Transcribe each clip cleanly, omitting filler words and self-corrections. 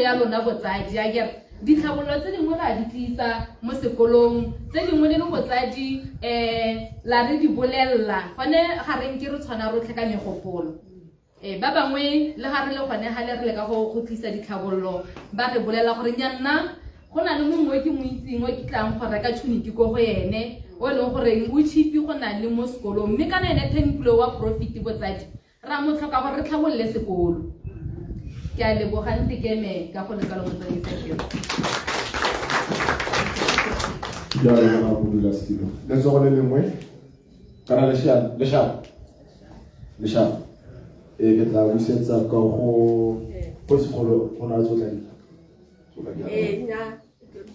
ya lona botsadi akere ditlhabololo tse dingwe ra di tlisa mo sekolong tse dingwe le le botsadi la re di bolelela gone ga re nke re tshwana rotlhe ka megopolo. Ba bangwe le ga re le gone ga le re leka go tlisa ditlhabololo ba re bolela gore nyanna go na le mongwe ke mo itseng o ke tlang go reka tšhoniki ko go ene o e leng goreng o cheap go na le mo sekolong mme kana ene 10 kilo wa profit botsadi ra mo tlhoka gore re tlhabolole sekolo. Ke a leboga ntekeme ka go leka le motsamaisa tiro. Ke a leboga modulasetilo. Letsogo le lengwe kana leshano. Ke tla busetsa ka go sekolo go na le tsotlhe. Nya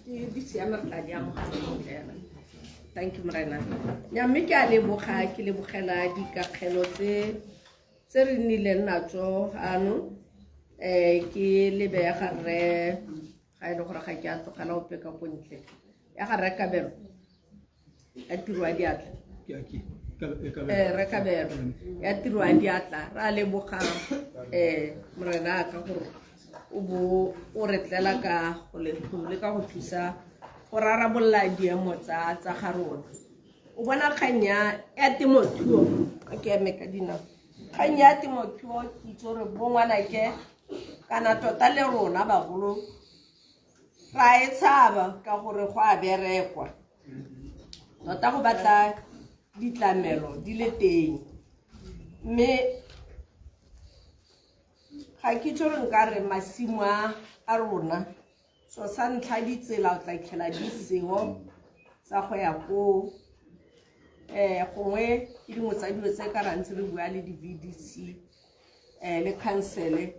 di siame re tla di amogela. Thank you Morena. Nya mme ke a leboga ke lebogela dikakgelo tse re nnileng natso ano. Ke lebe ya ga rre ga e le gore ga ke a tlogela ope ka ko ntle. Ya ga rre Kabelo ya tiro ya diatla. Rre Kabelo ya tiro ya diatla ra leboga Morena ka gore o bo o re tlela ka go leka go thusa go rarabolola diemo tsa ga rona. O bona kgang ya temothuo a ke eme ka dinao. Kgang ya temothuo ke itse gore bo ngwanake kana tota le rona bagolo ra e tshaba ka gore go a berekwa. Tota go batla ditlamelo di le teng. Mme ga ke itse gore nka re masimo a rona so sa ntlha ditsela o tla itlhela di seo tsa go ya koo. Gongwe ke dingwe tsa dilo tse ka ra ntse re bua le di-V_D_C le council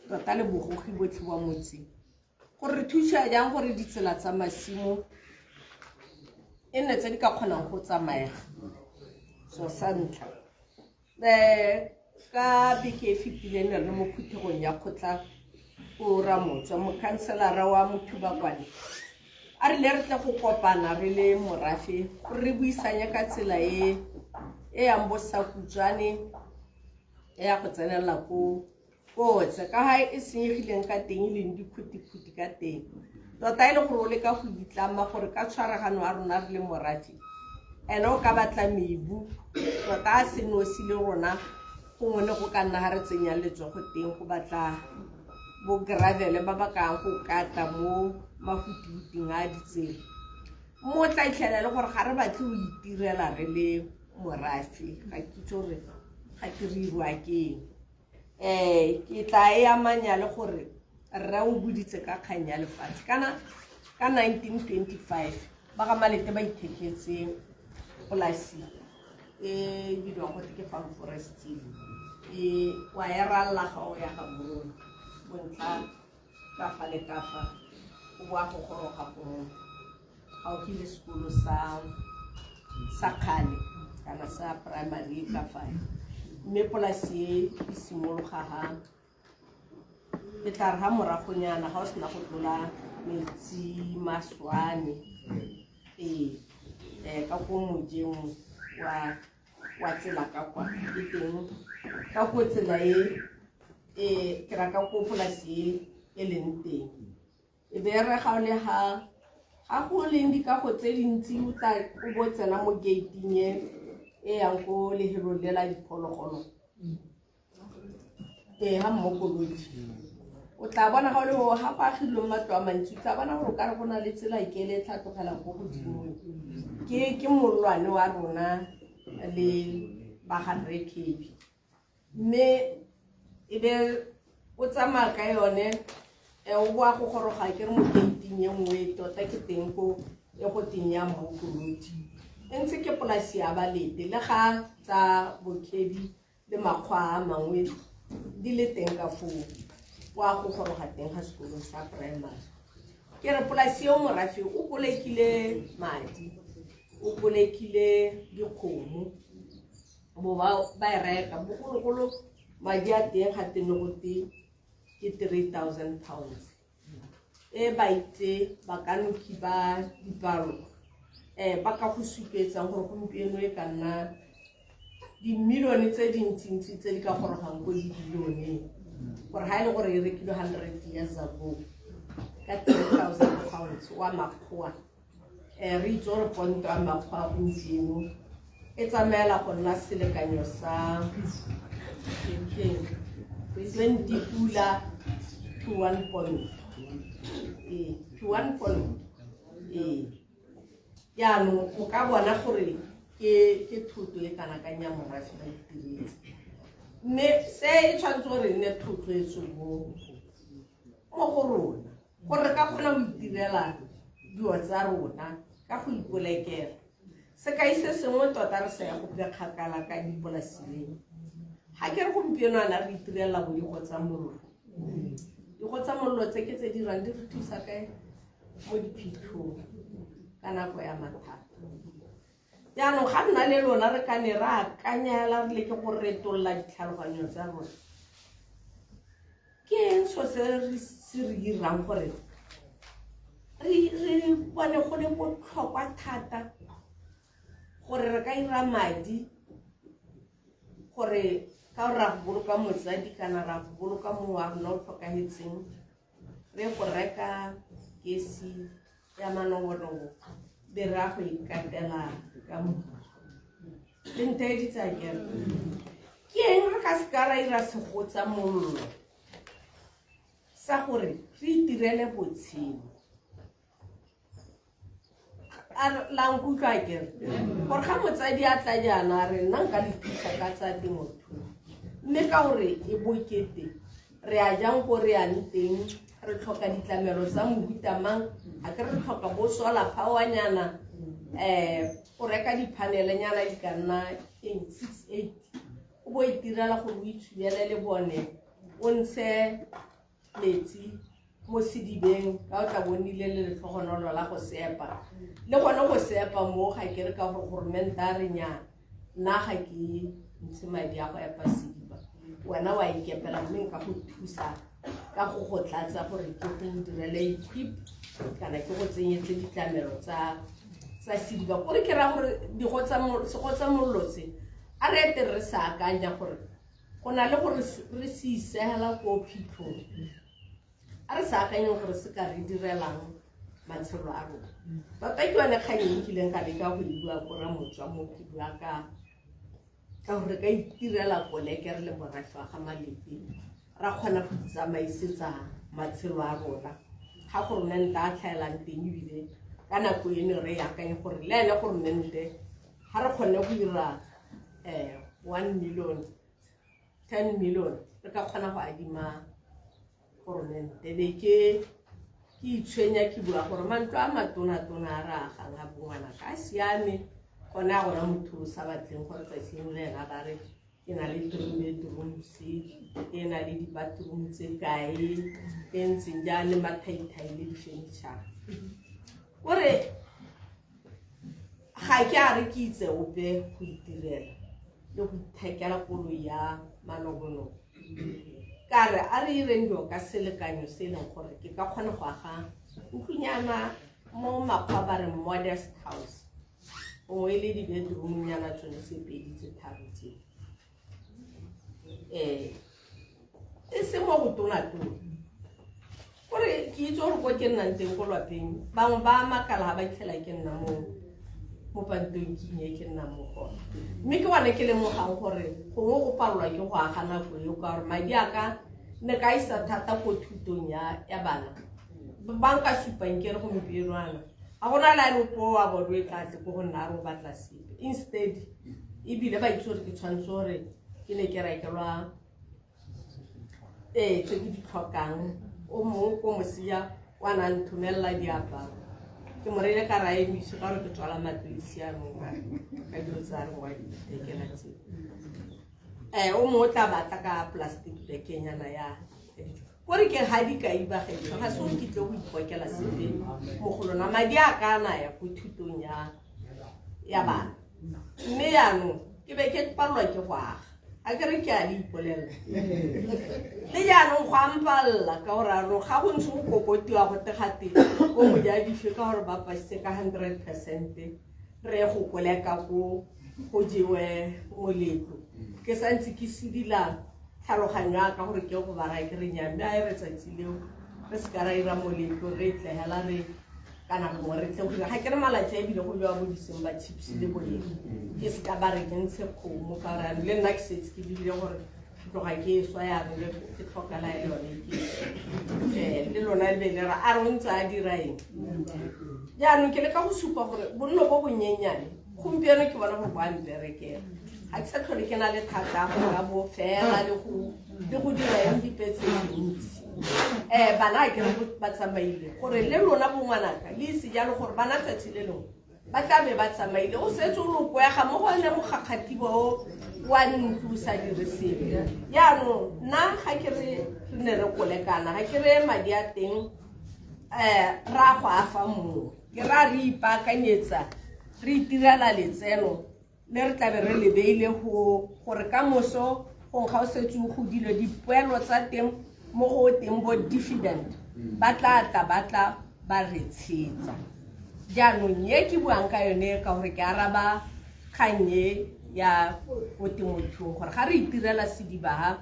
tota le bogogi botlhe ba motse gore re thusa jang gore ditsela tsa masimo e nne tse di ka kgonang go tsamaega. So sa ntlha ka beke e fetileng ne re le mo phuthegong ya kgotla ko Ramotswa, mokhanselara wa Mothubakwane a rile re tle go kopana re le morafe gore re buisanye ka tsela e e yang bo Sakutswane e ya go tsenelela ko kotse ka ga e senyegileng ka teng e leng dikhutikhuti ka teng. Tota e le gore o leka go itlama gore ka tshwaragano ya rona re le morafe ene o ka batla mebu tota a se nosi le rona gongwe le go ka nna ga re tsenya letsogo teng go batla bo gravel ba ba kang go kata mo mafutifuting a ditsela. Mo tla itlhela le gore ga re batle go itirela re le morafe ga ke itse gore ga ke re irwa ke eng. Ke tla e amanya le gore rre o boditse ka kgang ya lefatshe kana ka 1925 ba ga Malete ba itheketse polasi e bidiwang gote ke Farm Forest e wa e ralla ga o ya ga Morona bontlha ka fa le ka fa o boa go goroga go gaufi le sekolo sa kgale kana sa primary ka fa mme polasi e e simologa ha e tla re ha moragonyana ga o sena go tlola metsi maswane ka ko mojeng wa tsela ka kwa ke teng ka ko tsela e ke ra ka ko polasi e leng teng. E be re ga o le ga go leng dikago tse dintsi o tla o bo tsena mo gate-ing e yang ko lehelong le la diphologolo. Ga mmokolodi. O tla bona ga o le ga go agilweng matlo a mantsi o tla bona gore o ka re go na le tsela ke le tlhatlogelang ko godimo. Ke mollwane wa rona le ba ga Rre Kebi. Mme e be o tsamaya ka yone o boa go goroga ke re mo gate-ing e nngwe tota ke teng ko e go teng ya Mmokolodi. E ntse ke polasi ya Balete le ga tsa Bokebi le makgwa a mangwe di le teng ka foo wa go goroga teng ga sekolong sa primary. Ke re polasi eo morafe o kolekile madi, o kolekile dikgomo bo ba e reka bogologolo madi a teng ga tene go te ke 3,000 pounds. E ba itse bakanoki ba dipalo ba ka go supetsang gore gompieno e ka nna dimilione tse dintsintsi tse di ka gorogang ko dibilioneng. Gore ga e le gore e rekilwe 100 years ago ka £10,000 wa makgowa, re itse gore ponto ya makgowa gompieno e tsamaela go nna selekanyo sa 20 pula to 1 point. To 1 point. Jaanong o ka bona gore ke thoto e kana kang ya morafe ba itiretse. Mme se e tshwanetse gore e nne thotloetso mo go rona, gore re ka kgona go itirela dilo tsa rona ka go ipolekela. Sekai se sengwe tota re sa ya go kgakala ka dipolaseng. Ga ke re gompieno ana re itirela bo digo tsa mollo. Digo tsa mollo tse ke tse di dirang di re thusa kae mo diphitlhong ka nako ya mathata. Jaanong ga nna le lona re ka ne ra akanyela re leke go retolola ditlhaloganyo tsa rona. Ke eng so se se re dirang gore re bone go le botlhokwa thata gore re ka ira madi, gore ka ra go boloka motsadi kana ra go boloka mongwe wa rona o tlhokahetseng, re go reka kesi ya manobonobo be re a go ikatela ka mo. Le ntheeditse akere? Ke eng re ka seka ra ira segotsa mollo sa gore re itirele botshelo? La nkutlwa akere? Gore ga motsadi a tla jaana a re nna nka le thusa ka tsa temothuo, mme ka gore e bokete re a jang ko re yang teng, re tlhoka ditlamelo tsa mohuta mang, a ke re tlhoka bo solar power-nyana, o reka diphanelenyana di ka nna eng 6-8, o bo itirela gore o itshubele le bone, o ntshe metsi mo sedibeng ka o tla bo nnile le letlhogonolo la go sepa. Le gone go sepa mo ga ke re ka gore goromente a re nnyaa, nna ga ke ntshe madi a go epa sediba, wena wa ikepela mme nka go thusa ka go go tlatsa gore ke go direle equip kana ke go tsenyetse ditlamelo tsa sediba. Kore ke raya gore segotsa mollo se a re ete re sa akanya gore go na le gore re se isegela ko phitlhong, a re sa akanyeng gore se ka re direlang matshelo a rona. Tota ke yone kgang e nkileng ka leka go e bua ko Ramotswa mo ke bua ka gore re ka itirela koleke re le morafe wa ga Malepe, ra kgona go itsamaisetsa matshelo a rona. Ga goromente a tlhaelang teng ebile ka nako eno re akanye gore le ene goromente ga re kgone go dira 1 million, 10 million, re ka kgona go adima goromente. Be ke itshwenya ke bua gore mantlo a matona-tona a re agang a bongwana ka a siame, gone a gona motho o sa batleng gore tsatsi lengwe le ena ba re ke na le 3 bedrooms, e na le di-bathroom tse kae, e ntseng jang le mathaithai le di-furniture. Kore ga ke a re ke itse ope go itirela le go ithekela koloi ya manobonobo, ka re a re ireng dilo ka selekanyo se e leng gore ke ka kgona go aga ntlonyana mo makgwa ba re modest house, gongwe e le di-bedroom-nyana tsone tse pedi tse tharo tseo, e se mo go tona-tona. Kore ke itse gore ko ke nnang teng ko lwapeng bangwe ba makala ga ba itlhela ke nna mo pantonking e ke nnang mo gona, mme ke gone ke lemogang gore gongwe go palelwa ke go aga nako eo ka gore madi a ka ne ka isa thata ko thutong ya bana. Ba nka supang ke re gompieno ana ga gona le a le ope wa bone o e tla tle ko go nna a re o batla sepe, instead ebile ba itse gore ke tshwanetse gore ke ne ke rekelwa tse ke di tlhokang. O mongwe ko mosia wa na nthomelela diaparo, ke mo reile ka ra emise ka gore ke tswala matoisi anong ka dilo tsa re wa dithekela tse. O mongwe o tla batla ka plastic bag-nyana ya dijo. Kore ke ga dikai ba gaetsho, ga se gore ke tle go ipokela sepe mo go lona, madi a ka ana ya ko thutong ya bana. Mme jaanong ke be ke palelwa ke go aga, a ke re ke a le ipolelela. Le jaanong go a mpalela ka gore jaanong ga go ntse go kokotiwa go te gate ko mojadife ka gore ba pasitse ka 100%, re ye go koleka ko go jewe moletlo. Ke santse ke sedila Tlhaloganyo ya ka gore ke go ba raya ke re nnyaa, mme a e re tsatsi leo re se ka ra ira moletlo re tlehela re kana gongwe re tle go dira ga ke re malatsi a ebile go jewa bo diseng ba chips le bo eng ke se ka ba re ke ntshe kgomo ka gore le nna ke setse ke lebile gore ke tloga ke swa yanong le ke tlhokela e le yone ke le lona le be le ra a re o ntse a dira eng. Jaanong ke leka go supa gore bonno bo bonyenyane gompieno ke bona gore bo a mperekela, ga ke sa tlhole ke na le thata go ka bo fela le go dira eng dipe tse dintsi. Bana a ke re ba tsamaile gore le lona bo ngwanaka le ise jalo gore bana tsatsi le lengwe ba tla be ba tsamaile o setse o lo kwega mo go one mokgakgatibo o wa ntlo o sa dire sepe. Jaanong nna ga ke re re ne re kolekana ga ke re madi a teng ra go a fa mongwe ke ra re ipaakanyetsa re itirela letseno le re tlabe re le beile go gore ka moso gongwe ga o setse o godile dipoelo tsa teng mo go teng bo dividend ba tla tla ba tla ba re tshetsa. Jaanong ye ke buang ka yone ka gore ke araba kgang e ya ko temothuong gore ga re itirela sediba ha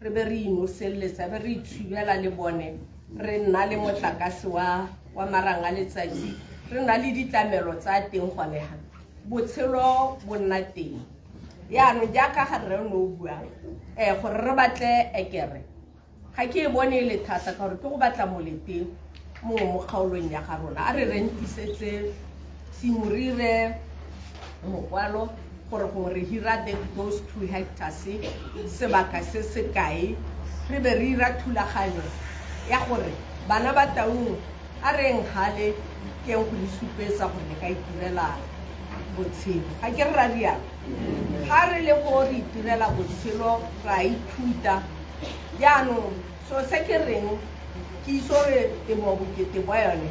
re be re inoseletsa be re itshubela le bone re nna le motlakase wa marang a letsatsi re nna le ditlamelo tsa teng gone ha botshelo bo nna teng. Jaanong jaaka ga rre o ne o bua gore re batle ekere ga ke e bone e le thata ka gore ke go batla molete mongwe mo kgaolong ya ga rona a re rentisetse simorire mokwalo gore gongwe re hira those 2 hectares sebaka se se kae re be re ira thulaganyo ya gore bana ba Taung a reng gale ke eng go le supetsa gore le ka itirela botshelo. Ga ke re ra rialo ga re le go re itirela botshelo ra ithuta. Jaanong so se ke reng ke itse gore temo bokete bwa yone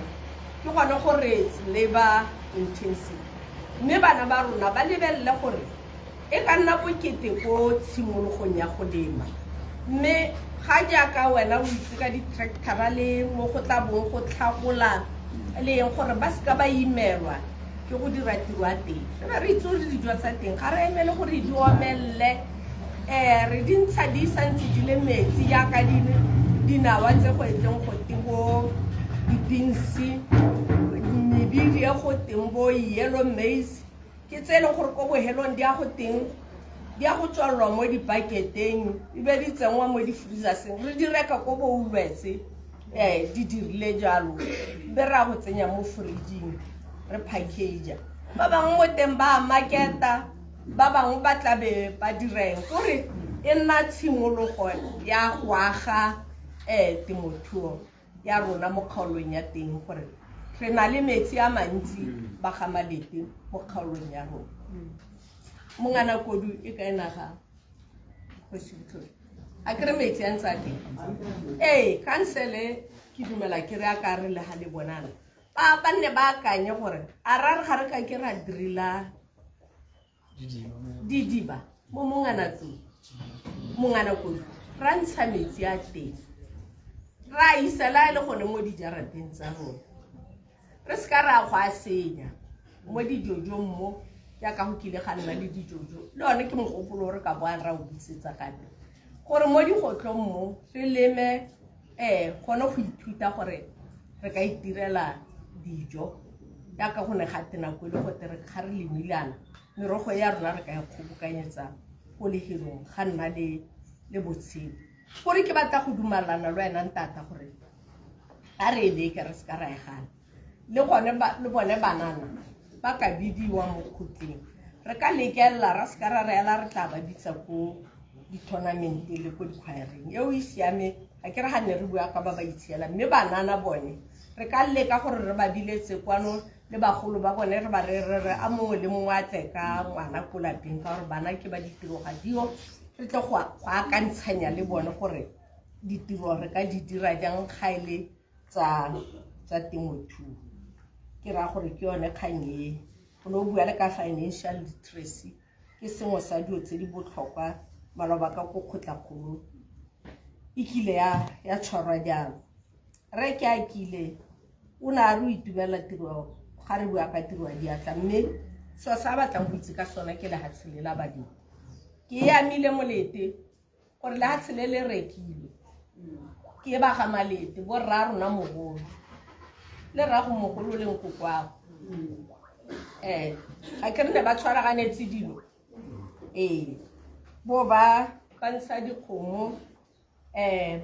ke gone gore labor intensive mme bana ba rona ba lebelele gore e ka nna bokete ko tshimologong ya go lema mme ga jaaka wena o itse ka di-tractora le mo go tla bong go tlhagola le eng gore ba seka ba imelwa ke go dira tiro ya teng. Re be re itse gore dijo tsa teng ga re emele gore di omelele re di ntsha di santse di le metsi jaaka dinawa tse go etleng go teng bo di-beans mebidi e go teng bo yellow maize ke tse e leng gore ko bohelong di ya go teng di ya go tswalelwa mo dipaketeng e be di tsenngwa mo di-freezerseng re di reka ko bo Woolworths di dirile jalo be re ya go tsenya mo fridging re package. Ba bangwe mo teng ba marketa ba bangwe ba tla be ba direng kore e nna tshimologo ya go aga temothuo ya rona mo kgaolong ya teng gore re na le metsi a mantsi ba ga Malete mo kgaolong ya rona. Mongana kodu e kae naga kgosi Botlhole a kere metsi a ntse a teng. Ee kansele ke dumela ke re a ka re le ga le bonana ba nne ba akanye gore a ra re ga re ka ke ra drilla didiba mo mongana tlou mongana kodu ra ntsha metsi a teng ra isela e le gone mo dijarateng tsa rona re se ka ra go a senya mo dijojong mo jaaka go kile ga nna le dijojo le one ke mogopolo re ka boang ra o busetsa gape gore mo digotlong mo re leme gone go ithuta gore re ka itirela dijo jaaka go ne ga te nako e le gote re ga re lemilana merogo ya rona re ka e kgobokanyetsa ko lehelong ga nna le botshelo. Gore ke batla go dumalana le wena ntata gore a re e leke re se ka ra e gana le gone le bone banana ba ka bidiwa mo kgotleng re ka lekelela ra se ka ra reela re tla ba bitsa ko di-tournament le ko di-choireng eo e siame ga ke re ga nne re bua ka ba ba itshiela mme banana bone re ka leka gore re ba biletse kwano le bagolo ba bone re ba re re re a mongwe le mongwe a tle ka ngwana ko lapeng ka gore bana ke ba ditiro ga dio re tle go akantshanya le bone gore ditiro re ka di dira jang ga e le tsa temothuo. Ke raya gore ke yone kgang e o ne o bua le ka financial literacy ke sengwe sa dilo tse di botlhokwa maloba ka ko kgotlakgolo e kile ya tshwarwa jalo. Re ke a kile o ne a re o itumela tiro ga re bua ka tiro ya diatla mme so sa batlang go itse ka sone ke lehatshe le la badimo. Ke e amile molete Gore lehatshe le le rekilwe ke ba ga Malete, bo rra rona mogolo le rrago mogolo le nkokwago. Ga ke re ne ba tshwaraganetse dilo. Ee, bo ba ntsha dikgomo,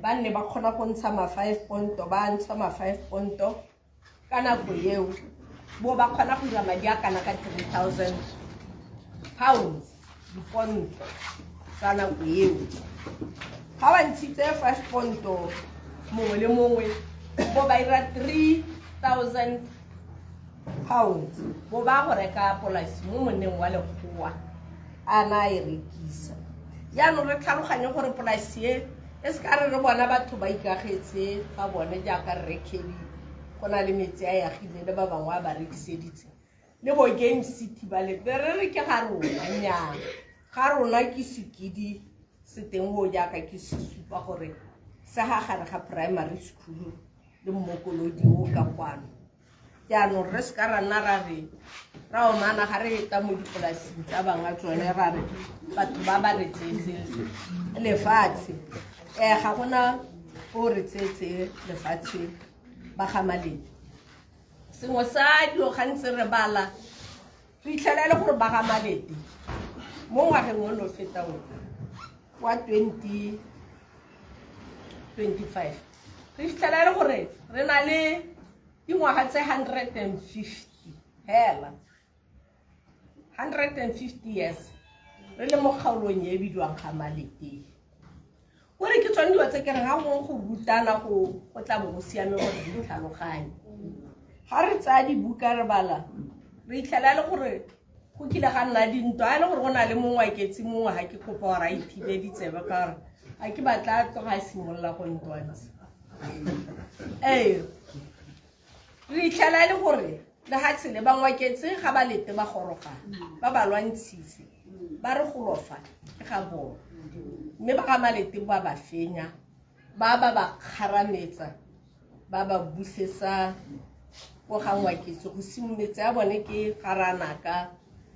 ba nne ba kgona go ntsha ma 5 ponto, ba ntsha ma 5 ponto ka nako eo. Bo ba kgona go dira madi a kana ka 3,000 pounds diponto ka nako eo. Ga ba ntshitse 5 ponto mongwe le mongwe, bo ba ira 3,000 pounds, bo ba go reka polasi mo monneng wa lekgowa a na e rekisa. Jaanong re tlhaloganye gore polasi e e se ka re re bona batho ba ikagetse ga bone jaaka Rre Kelly, go na le metsi a e agile le ba bangwe a ba rekiseditse le bo Game City ba le re re ke ga rona. Nnyaa, ga rona ke sekidi se teng o jaaka ke se supa gore se ga gare ga primary school le mmokolodi o ka kwano. Jaanong re se ka ra nna ra re ra omana ga re eta mo dipolasing tsa bangwe tsone ra re batho ba ba re tseetse lefatshe. Ga gona o re tseetse lefatshe ba ga Malete. Sengwe sa dilo gantsi re bala re itlhela e le gore ba ga Malete mo ngwageng o ne o feta o wa 2025 re fitlhela e le gore re na le dingwaga tse 150 hela 150 years re le mo kgaolong e bidiwang ga Malete. Gore ke tsone dilo tse ke reng ga gongwe go rutana go tla bo go siame gore di tlhaloganye. Ga re tsaya dibuka re bala re itlhela e le gore go kile ga nna dintwa, a e le gore go na le mongwe a iketse mongwe, ga ke kopa gore a ithibe ditsebe ka gore ga ke batla tloga a simolola go ntwantsha. Ee, re itlhela e le gore lehatshe le bangwaketse ga ba lete ba goroga, ba ba lwantshitse, ba re golofa ke ga bona. Mme ba ga Malete ba ba fenya, ba ba ba kgarametsa, ba ba busetsa ko ga Ngwaketse. Go simoletse ya bone ke ga Ranaka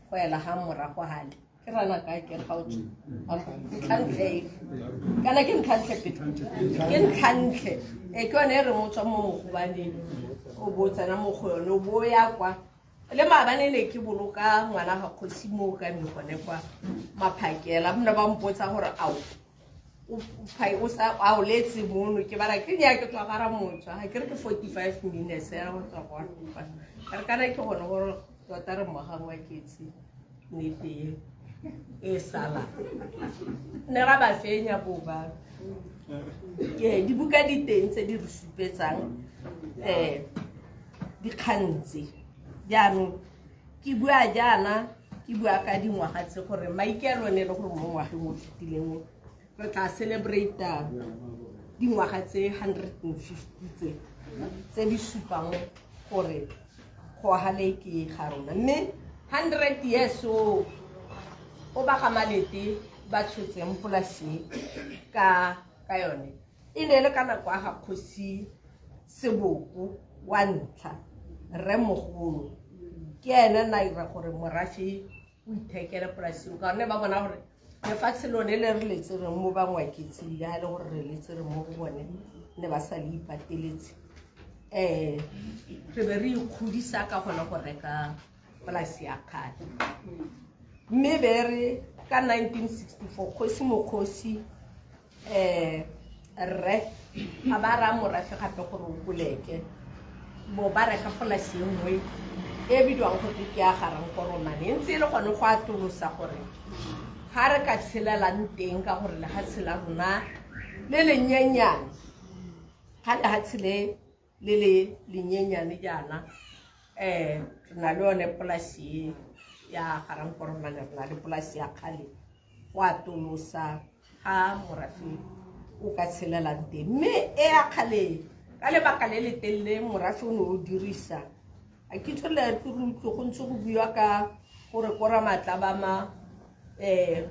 go ela ga morago gale. Ke Ranaka ke re ga o tswe. Ntlhantlhe. Kana ke ntlhantlhe pele. Ke ntlhantlhe. Ke yone e reng o tswa mo mogobaneng, o bo tsena mo go yone, o bo ya kwa. Le maabane ne ke boloka ngwana ga kgosi mo ka me gone kwa maphakela, ba ne ba mpotsa gore ao a o letse mono, ke bara ke nya ke tswa ga Ramotswa, ga ke re ke 45 minutes ya go tswa kwa. Ka re kana ke gone gore tota re mo ga Ngwaketse nnete e sala ne ra ba fenya bo ba. Ke dibuka di teng tse di re supetsang dikgang tse. Jaanong ke bua jaana, ke bua ka dingwaga tse gore maikaelelo ne e le gore mo ngwageng o fetileng re tla celebrate dingwaga tse 150 tse tse di supang gore go gale ke ga rona. Mme 100 years o ba ga Malete ba tshotseng polasi ka yone e ne e le ka nako ya ga kgosi Seboko wa ntlha, rre mogolo. Ke ene na ira gore morafe o ithekele polasi ka gonne ba bona gore lefatshe lone le re le tsereng mo bangwaketse ya le gore re le tsere mo go bone ne ba sa le ipateletse. Re be re ikgodisa ka gone go reka polasi ya kgale. Mme be re ka 1964 kgosi mokgosi rre a ba raya morafe gape gore o boleke bo ba reka polasi e nngwe e bidiwang go ke ya Garankoromane, e ntse e le gone go atolosa gore ga re ka tshelelang teng ka gore lehatshe la rona le lenyenyane, ga lehatshe le le le lenyenyane jaana, re na le yone polasi ya Garankoromane, re na le polasi ya kgale go atolosa ga morafe o ka tshelelang teng. Mme e ya kgale ka lebaka le le telele morafe o ne o dirisa, a ke itse le utlwe go ntse go buiwa ka gore ko Ramatlabama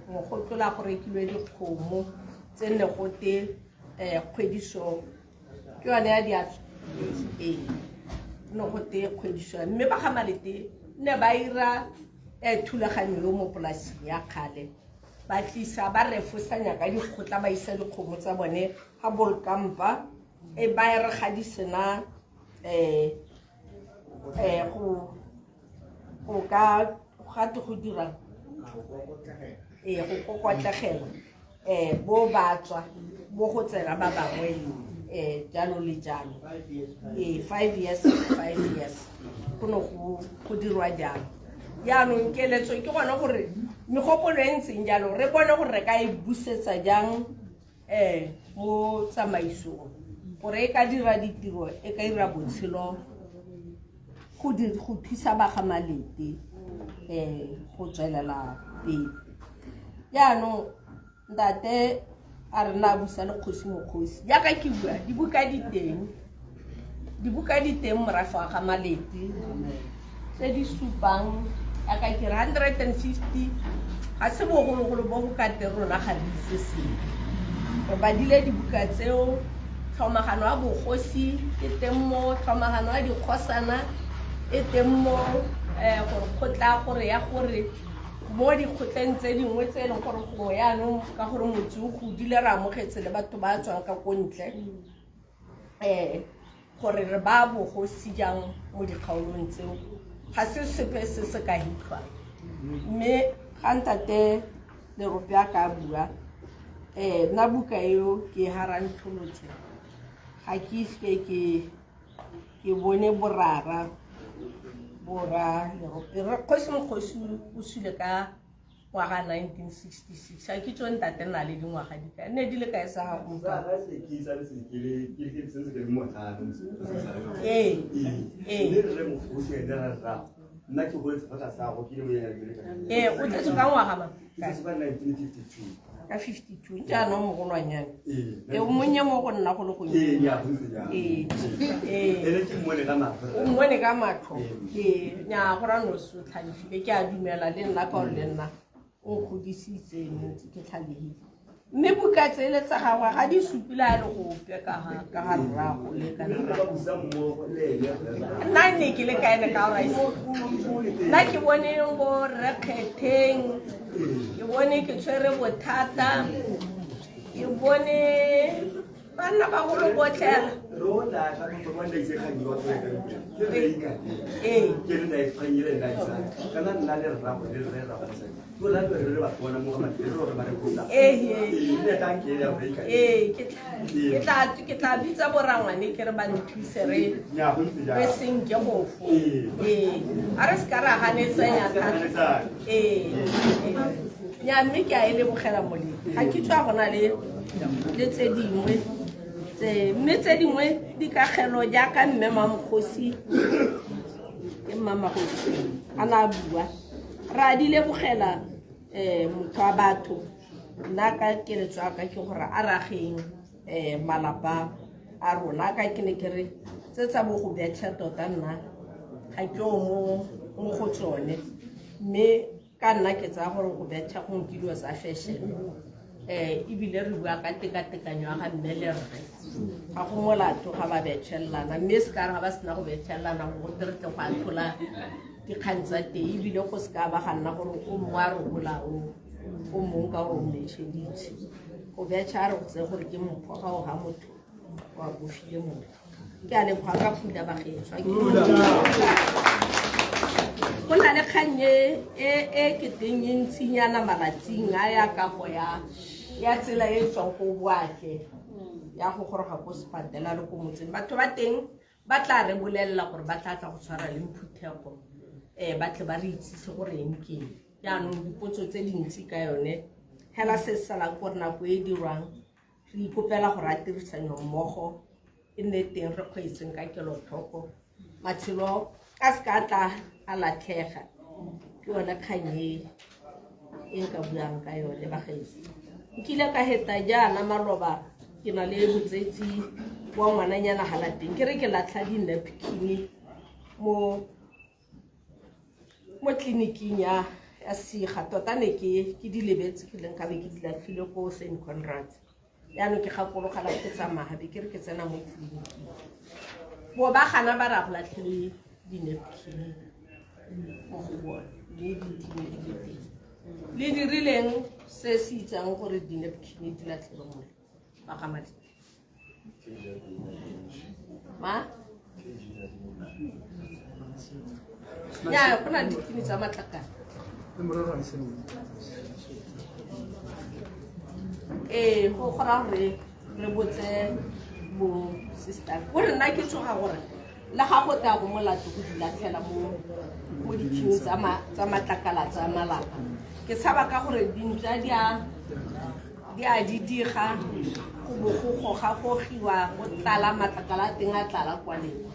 mogotlola go rekilwe dikgomo tse nne gote kgwediso ke yone ya diatso, ee ne gote kgwediso. Mme ba ga Malete ne ba ira thulaganyo yo mo polasing ya kgale. Ba tlisa ba refosanya ka dikgotla ba isa dikgomo tsa bone ga bolkampa e ba e re ga di sena go ka gate go dira go kokotlegela bo ba tswa bo go tsena ba bangwe jalo le jalo 5 years 5 years go ne go dirwa jalo. Jaanong keletso ke gone gore megopolo e ntseng jalo re bone gore re ka e busetsa jang mo tsamaisong gore e ka dira ditiro e ka dira botshelo go thusa ba ga Malete go tswelela pele. Jaanong ntate a re na busa le kgosi mokgosi jaaka ke bua dibuka di teng morafe wa ga Malete tse di supang jaaka ke re 150 ga se bogologolo bo go ka teng rona ga re itse sepe. Re badile dibuka tseo, tlhomagano ya bogosi e teng mo, tlhomagano ya dikgosana e teng mo, gore kgotla gore ya gore mo dikgotleng tse dingwe tse e leng gore gongwe jaanong ka gore motse o godile re amogetse le batho ba tswang ka ko ntle gore re ba bogosi jang mo dikgaolong tseo ga se sepe se se ka hitlhwang. Mme ga ntate Lerope a ka bua nna buka eo ke harantlholotse ga ke ise ke bone borara bora Lerope. Kgosi mokgosi o sule ka ngwaga 1966 ga ke tso ntate na le dingwaga di kae ne di le kae sa gago? O tletse ka ngwaga mang? Ka 52 jaanong mogolwanyane o monnye mo go nna go le gonnye. O mmone ka matlho nya go ra no se tlhalefile ke a dumela le nna ka gore le nna o nkgodisitse ntse ke tlhalehile. Mme buka tsele tsa gagwe ga di supile a le gope ka ga rrago le ka nna ne ke le ka ene ka gore nna ke bone bo rre Kgetheng, ke bone ke tshwere bothata, ke bone banna bagolo botlhela. Ke tla bitsa borangwane ke re ba nthuse re senke go fo. A re se ka ra ganetsanya thata. Nya mme ke a e lebogela molemo. Ga ke tswa go na le tse dingwe mme tse dingwe dikagelo jaaka mme Mamokgosi ke Mmamagosi a na a bua re a di lebogela motho wa batho. Nna ka keletso ya ka ke gore a rageng malapa a rona ka ke ne ke re tse tsa bo go betšha tota nna ga ke o mo go tsone mme ka nna ke tsaya gore go betšha go ke dilo tsa fashion ebile re bua ka tekatekanyo ya ga mme le rre ga go molato ga ba betšhelelana mme se ka re ga ba sena go betšhelelana go re tle go atlhola dikgang tsa teng ebile go se ka ba ga nna gore o mongwe a re gola o mongwe ka gore o mmetšheditse. Go betšha a re go tseye gore ke mpho ga o ga motho wa bofile motho. Ke a leboga ka pula bagaetsho. Go na le kgang e ke teng e ntsinyana malatsing a ya kago ya tsela e tswang ko Boake ya go goroga ko sepatela le ko motseng. Batho ba teng ba tla re bolelela gore ba tla tla go tshwara le phuthego ba tle ba re itsise gore eng ke eng. Jaanong dipotso tse dintsi ka yone hela se salang gore nako e dirwang re ikopela gore a tirisanyo mmogo e nne teng re kgweetseng ka kelotlhoko matshelo a se ka tla a latlhega. Ke yone kgang e nka buang ka yone bagaetsho. Nkile ka heta jaana maloba ke na le botsetsi wa ngwananyana ga lapeng ke re ke latlha di-napkin mo tleliniking ya Siga tota ne ke di lebetse ke leng ka be ke di latlhile ko St Conrads. Jaanong ke gakologela ke tsamaya be ke re ke tsena mo tleliniking bo ba gana ba ra go latlhile di-napkin mo go bone mme di ne di le teng. Le dirileng se se itsang gore di-napkin di latlhelwe mole ba ga madi ma ya go na le dithini tsa matlakala. Ee, go raya gore re botse bo sister gore nna ke tsoga gore le ga go tla go molato go di latlhela mo dithining tsa matlakala tsa malapa. Ke tshaba ka gore dintša di a di diga go bo go goga-gogiwa go tlala matlakala a teng a tlala kwa lekwa.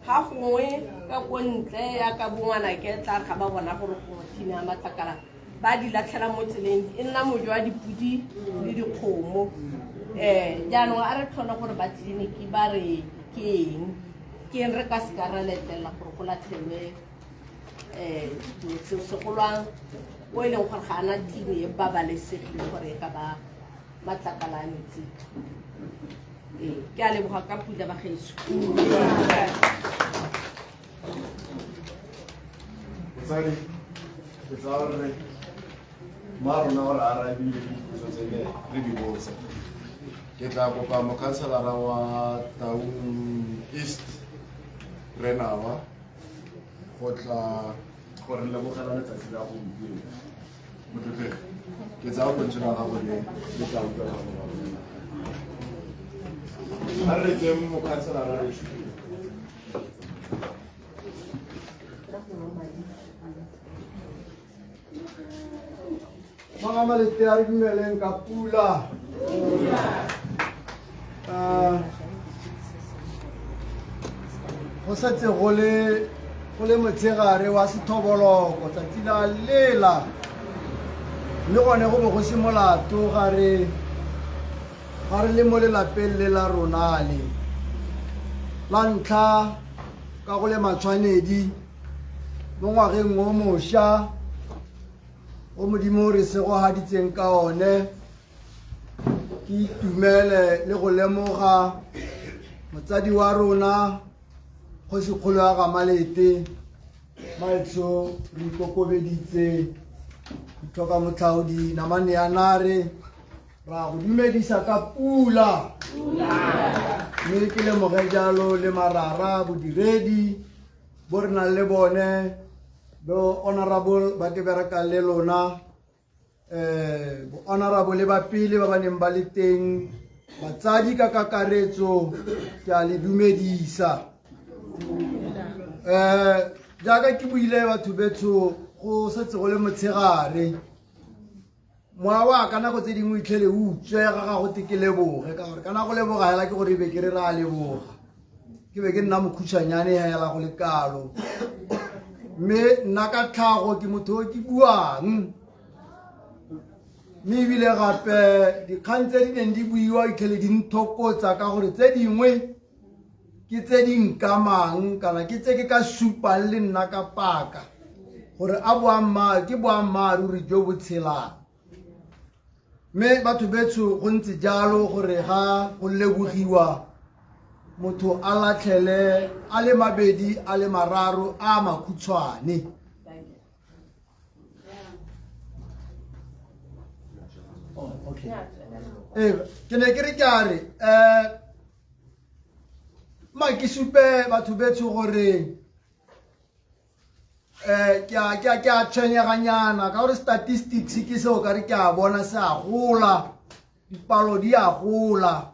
Ga gongwe ka ko ntle ya ka bongwana ke tla ga ba bona gore go thina ya matlakala ba di latlhela mo tseleng e nna mojo wa dipodi le dikgomo. Jaanong a re tlhole gore ba tleliniki ba re ke eng re ka seka ra letlelela gore go latlhelwe dilo tseo, segolwang o e leng gore ga ana thini e babalesegile gore e ka ba matlakala a metsi. Ee, ke a leboga ka pula bagaetsho. Motsadi, ke tsaya gore ma rona gore arabile dipotso tse ne re di botsa. Ke tla kopa mokhanselara wa Taung East Renawa go tla go re lebogela letsatsi la gompieno. Motlotlegi, ke tsaya lentswe la gago le le tla utlwa go bolela. A re retseng mokhanselara re Ba ga Malete, a re dumeleng ka pula. Go setse go le motshegare wa sethoboloko tsatsi la lela, mme gone go bo go se molato ga re le mo lelapeng le la rona le la ntlha ka go le matshwanedi mo ngwageng o mošwa o Modimo re segogaditseng ka one. Ke itumele le go lemoga motsadi wa rona kgosikgolo ya ga Malete maetsho, re ikokobeditse ditlhoka motlhaodi namane ya nare ra go dumedisa ka pula, mme ke lemoge jalo le marara bodiredi bo re nang le bone bo honorable ba ke berekang le lona, bo honorable ba pele ba ba neng ba le teng, batsadi ka kakaretso ke a le dumedisa. Jaaka ke buile batho betsho, go setse go le motshegare, mowa wa ka nako tse dingwe itlhele o utswega ga go te ke leboge, ka gore kana go leboga hela ke gore e be ke re ra leboga, ke be ke nna mokhutshwanyane hela go le kalo. Mme nna ka tlhago ke motho o ke buang, mme ebile gape dikgang tse di neng di buiwa itlhele di nthokotsa, ka gore tse dingwe ke tse di nkamang kana ke tse ke ka supang le nna ka paka gore a ke boammaaruri jo bo tshelang. Mme batho betsho, go ntse jalo gore ga go lebogiwa motho a latlhele a le mabedi a le mararo a makhutshwane. Oh, okay. Ke ne ke re ke a re ma ke supe batho betsho gore ke a tshwenyeganyana ka gore statistics ke seo ka re ke a bona se a gola, dipalo di a gola,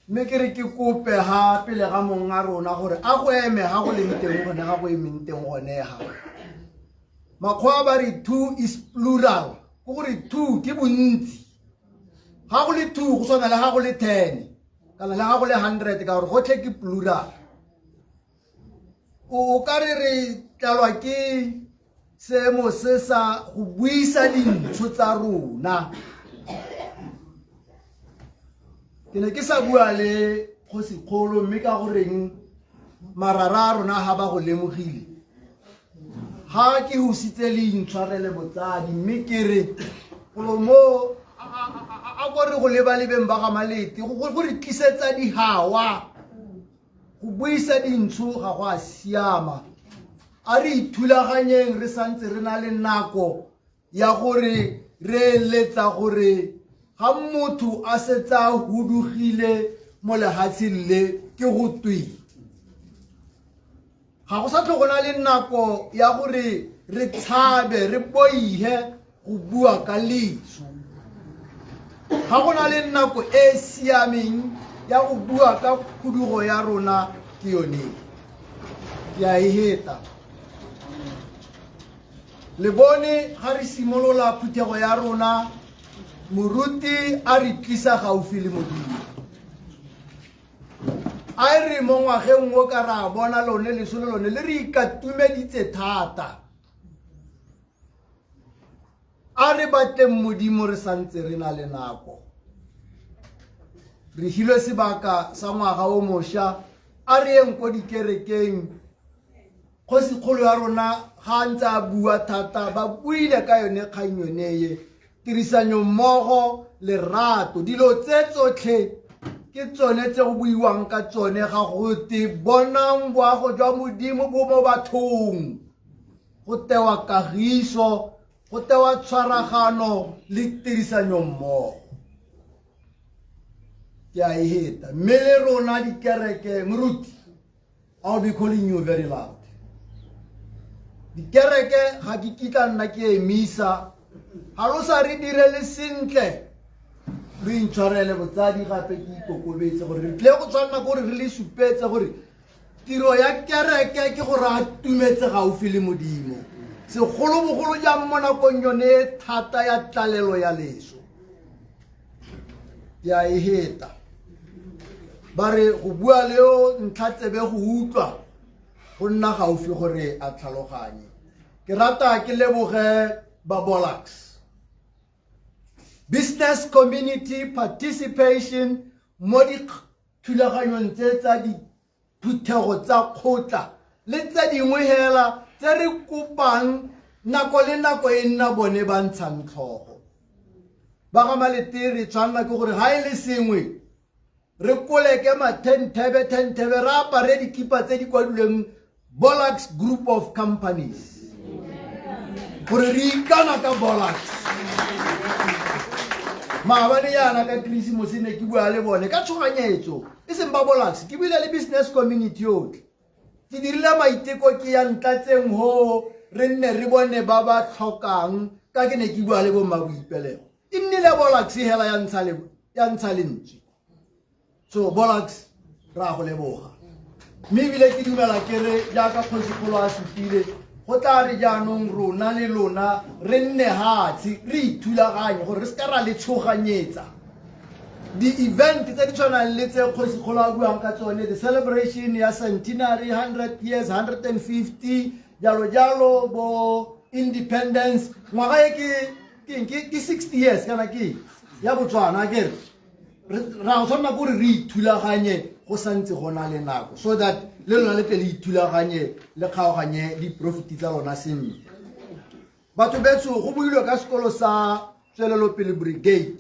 mme ke re ke kope ga pele ga mong a rona gore a go eme ga go leng teng gone, ga go emeng teng gone. Ga makgowa ba re two is plural, ke gore two ke bontsi. Ga go le two go tshwana le ga go le 10 kana le ga go le 100, ka gore gotlhe ke plural. O ka re re tlalwa ke seemo se sa go buisa dintsho tsa rona. Ke ne ke sa bua le kgosikgolo, mme ka goreng marara a rona ga ba go lemogile ga ke hositse le intshwarele botsadi, mme ke re golo mo a ko re go lebalebeng ba ga Malete go re tlisetsa dihawa go buisa dintsho ga go a siama. A re ithulaganyeng re santse re na le nako. ya gore re eletsa gore ga motho a setse a hudugile mo lehatsheng le ke go tweng. Ga go sa tlho go na le nako ya gore re tshabe re boihe go bua ka leso. Ga go na le nako e e siameng ya go bua ka khudugo ya rona ke yone. Ke a e heta. Le bone ga re simolola phuthego ya rona, moruti a re tlisa gaufi le Modimo. A e re mo ngwageng o ka ra bona lone leso le lone le re ikatumeditse thata. A re batleng Modimo re santse re na le nako. Re hilwe sebaka sa ngwaga o mošwa, a re yeng ko dikerekeng. Kgosikgolo ya rona ga a ntse a bua thata, ba buile ka yone kgang yone ye. Tirisanyo mmogo, lerato, dilo tse tsotlhe ke tsone tse go buiwang ka tsone ga go te bonang boago jwa Modimo bo mo bathong. Go tewa kagiso, go tewa tshwaragano le tirisanyo mmogo. Ke a e heta. Mme le rona dikereke, moruti, I'll be calling you very loud. Dikereke ga ke kitla nna ke emisa, ga lo sa re direle sentle, lo intshwarele botsadi gape ke ikokobetse gore re tlile go tshwanela gore re le supetse gore tiro ya kereke ke gore a tumetse gaufi le Modimo, segolobogolo jang mo nakong yone e thata ya tlalelo ya leso. Ke a e heta. Ba re go bua le yo ntlha tsebe go utlwa, go nna gaufi gore a tlhaloganye. Ke rata ke leboge ba Bolax. Business community participation mo dithulaganyong tse tsa diphuthego tsa kgotla le tse dingwe hela tse re kopang nako le nako e nna bone ba ntshang tlhogo. Ba ga Malete re tshwanela ke gore ga e le sengwe re koleke mathenthebe thenthebe re apare dikipa tse di kwadilweng Bolax Group of Companies gore re ikana ka Bolax. Maabane yana ka Krisimose ne ke bua le bone ka tshoganyetso, e seng ba Bolax, ke buile le business community yotlhe. Ke dirile maiteko ke ya ntlatseng ho re nne re bone ba ba tlhokang ka ke ne ke bua le bo mmaboipelego. E nnile Bolax hela ya ntsha le ya ntsha lentswe. So Bolax ra go leboga. Mme ebile ke dumela ke re jaaka kgosikgolo a supile, go tla re jaanong rona le lona re nne hatshe re ithulaganye gore re seka ra le tshoganyetsa. Di-event tse di tshwanang le tse kgosikgolo a buang ka tsone, the celebration ya centenary, 100 years, 150, jalo jalo, bo independence, ngwaga e ke ke ke 60 years kana ke ya Botswana ke re ra go tshwanela gore re ithulaganye go santse go na le nako so that le lona le tle le ithulaganye le kgaoganye di-profit tsa lona sentle. Batho betso, go builwe ka sekolo sa Tswelelopele Brigade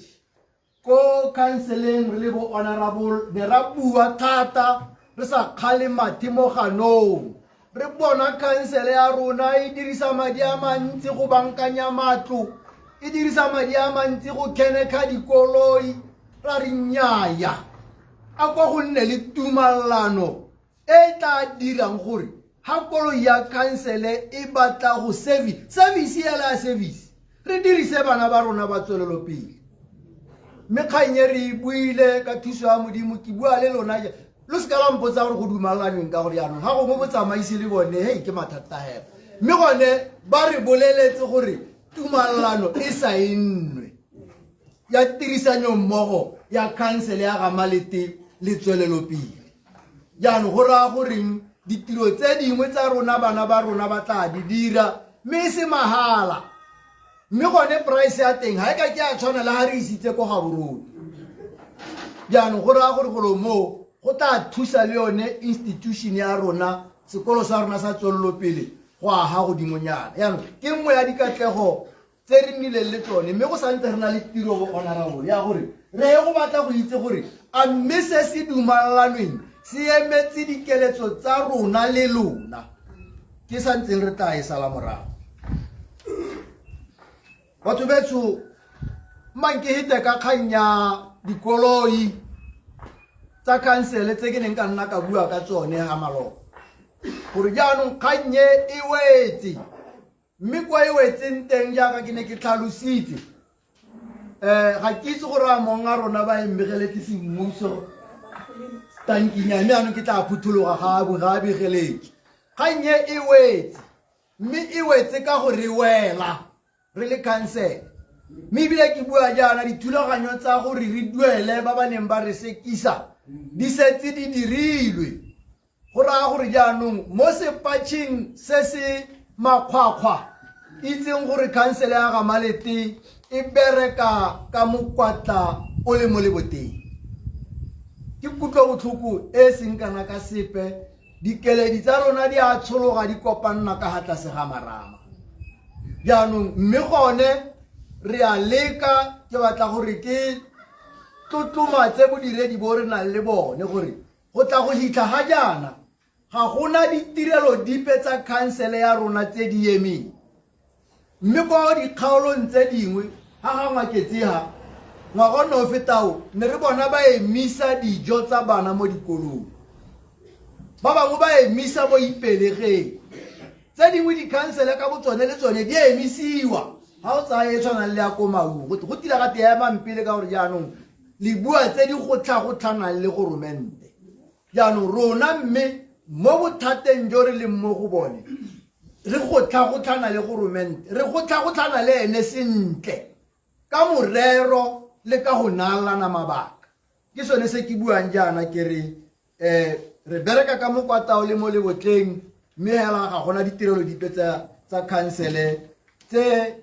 ko counseling, re le bo honorable ne ra bua thata re sa kgale mathe mo ganong, re bona khansele ya rona e dirisa madi a mantsi go bankanya matlo, e dirisa madi a mantsi go khenekha dikoloi, ra re nnyaya, a kwa go nne le tumalano e tla dirang gore ha koloi ya khansele e batla go service, service ela ya service, re dirise bana ba rona ba tswelelopele. Mme kgang e re e buile ka thuso ya Modimo, ke bua le lona, lo seka la mpotsa gore go dumalanweng ka gore jaanong ga gongwe botsamaisi le bone hei ke mathata hela. Mme gone ba re boleletse gore tumalano e saennwe ya tirisanyo mmogo ya khansele ya Gamalete le Tswelelopele. Jaanong go raya goreng ditiro tse dingwe tsa rona bana ba rona ba tla di dira mme e se mahala, mme gone price ya teng ga e ka ke a tshwana le ga re isitse ko Gaborone. Jaanong go raya gore golo moo go tla thusa le yone institution ya rona, sekolo sa rona sa Tswelelopele go aga godimonyana. Jaanong ke nngwe ya dikatlego tse re nnileng le tsone, mme go santse re na le tiro bo honorable ya gore re ye go batla go itse gore a mme se se dumalanweng se emetse dikeletso tsa rona le lona, ke santseng re tla e sala morago. Batho betsho, mmang ke hete ka kgang ya dikoloi tsa khansele tse ke neng ka nna ka bua ka tsone ga maloba, gore jaanong kgannye e wetse, mme kwa e wetseng teng jaaka ke ne ke tlhalositse, ga ke itse gore a mong a rona ba e mmegeletse semmuso tankinya, mme anong ke tla phuthologa ga a begeletse. Kgannye e wetse, mme e wetse ka go re wela re le khansele, mme ebile ke bua jaana, dithulaganyo tsa gore re duele ba ba neng ba re sekisa di setse di dirilwe. Go raya gore jaanong mo sepatšheng se se makgwakgwa, itseng gore khansele ya Gamalete e bereka ka mokwatla o le mo leboteng. Ke kutlobotlhoko e seng kana ka sepe, dikeledi tsa rona di a tshologa di kopanna ka ga tlase ga marama. Jaanong mme gone re a leka, ke batla gore ke tlotlomatse bodiredi bo re nang le bone, gore go tla go hitlha ga jaana ga gona ditirelo dipe tsa khansele ya rona tse di emeng. Mme kwa dikgaolong tse dingwe ga ga Ngwaketse ga ngwaga o ne o fetao, ne re bona ba emisa dijo tsa bana mo dikolong, ba bangwe ba emisa bo Ipelegeng, tse dingwe dikhansele ka botsone le tsone di emisiwa. Ga o tsaya e tshwanang le ya ko Maung, go tila ga te emang pele, ka gore jaanong le bua tse di gotlha-gotlhanang le goromente. Jaanong rona mme mo bothateng jo re leng mo go bone, re gotlha-gotlhana le goromente, re gotlha-gotlhana le ene sentle ka morero le ka go naalana mabaka. Ke sone se ke buang jaana ke re, re bereka ka mokwatao le mo lebotleng, mme hela ga gona ditirelo dipe tsa khansele tse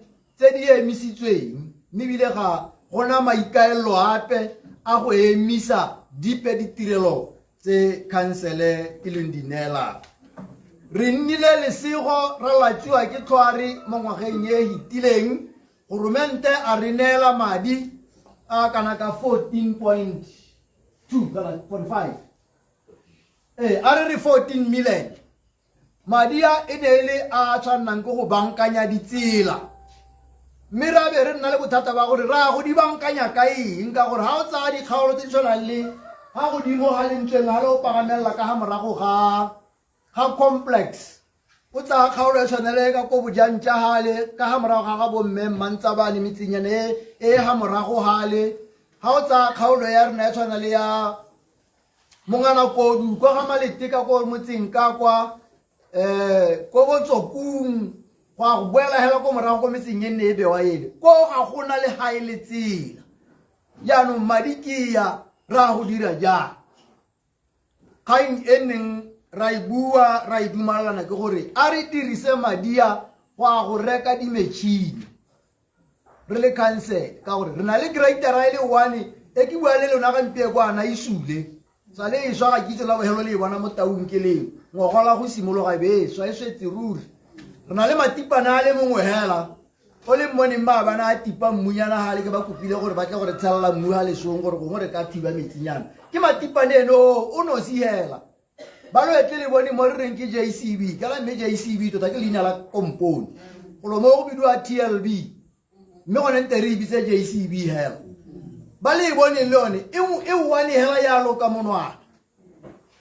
di emisitsweng, mme ebile ga gona maikaelelo ape a go emisa dipe ditirelo tse khansele e leng di neelang. Re nnile lesego ra latsiwa ke tlhware mo ngwageng e hitileng, goromente a re neela madi a kana ka 14.2 kana 0.5, a re re 14 million. Madi a e ne e le a tshwannang ke go bankanya ditsela, mme ra be re nna le bothata ba gore ra go di bankanya ka eng, ka gore ga o tsaya dikgaolo tse di tshwanang le ga godimo ga lentsweng ga le o pagamelela ka ga morago ga complex, o tsaya kgaolo e tshwanele ka ko Bojantja gale ka ga morago ga ga bomme Mmantsabane, metsenyana e ga morago gale, ga o tsaya kgaolo ya rona e tshwana le ya Mongana Kodu kwa ga Malete ka ko motseng ka kwa, ko Botsokung, go a go boela hela ko morago ko metseng e nne e bewa ele ko, ga gona le ga e le tsela. Jaanong madi ke ya ra go dira jang? Kgang e neng ra e bua ra e dumalana ke gore a re dirise madi a go a go reka di-machine re le khansele, ka gore re na le gradera e le one e ke bua le lona gampie kwana e sule sa le e swa, ga kitso la bogelo le e bona mo taung ke leng ngogola go simologa e be e swa, e swetse ruri. Re na le matipana a le mongwe hela o le mmoneng maabana a tipa mmunyana gale, ke ba kopile gore ba tle gore tshelela mmu ga lesong gore gongwe re ka thiba metsinyana. Ke matipane ene o nosi hela ba lo etle le bone mo re reng ke JCB, kana mme JCB tota ke leina la kompone, golo mo go bidiwa TLB, mme gone nte re e bitse JCB hela. Ba le e boneng le yone e one hela yalo ka monwana.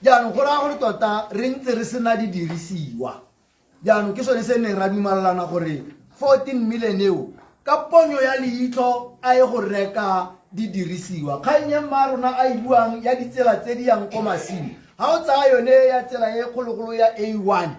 Jaanong go raya gore tota re ntse re sena didirisiwa. Jaanong ke sone se neng ra dumalana gore 14 million eo ka ponyo ya leitlho a ye go reka didirisiwa. Kgang e mma rona a e buang ya ditsela tse di yang ko masimo, ga o tsaya yone ya tsela e kgologolo ya A1,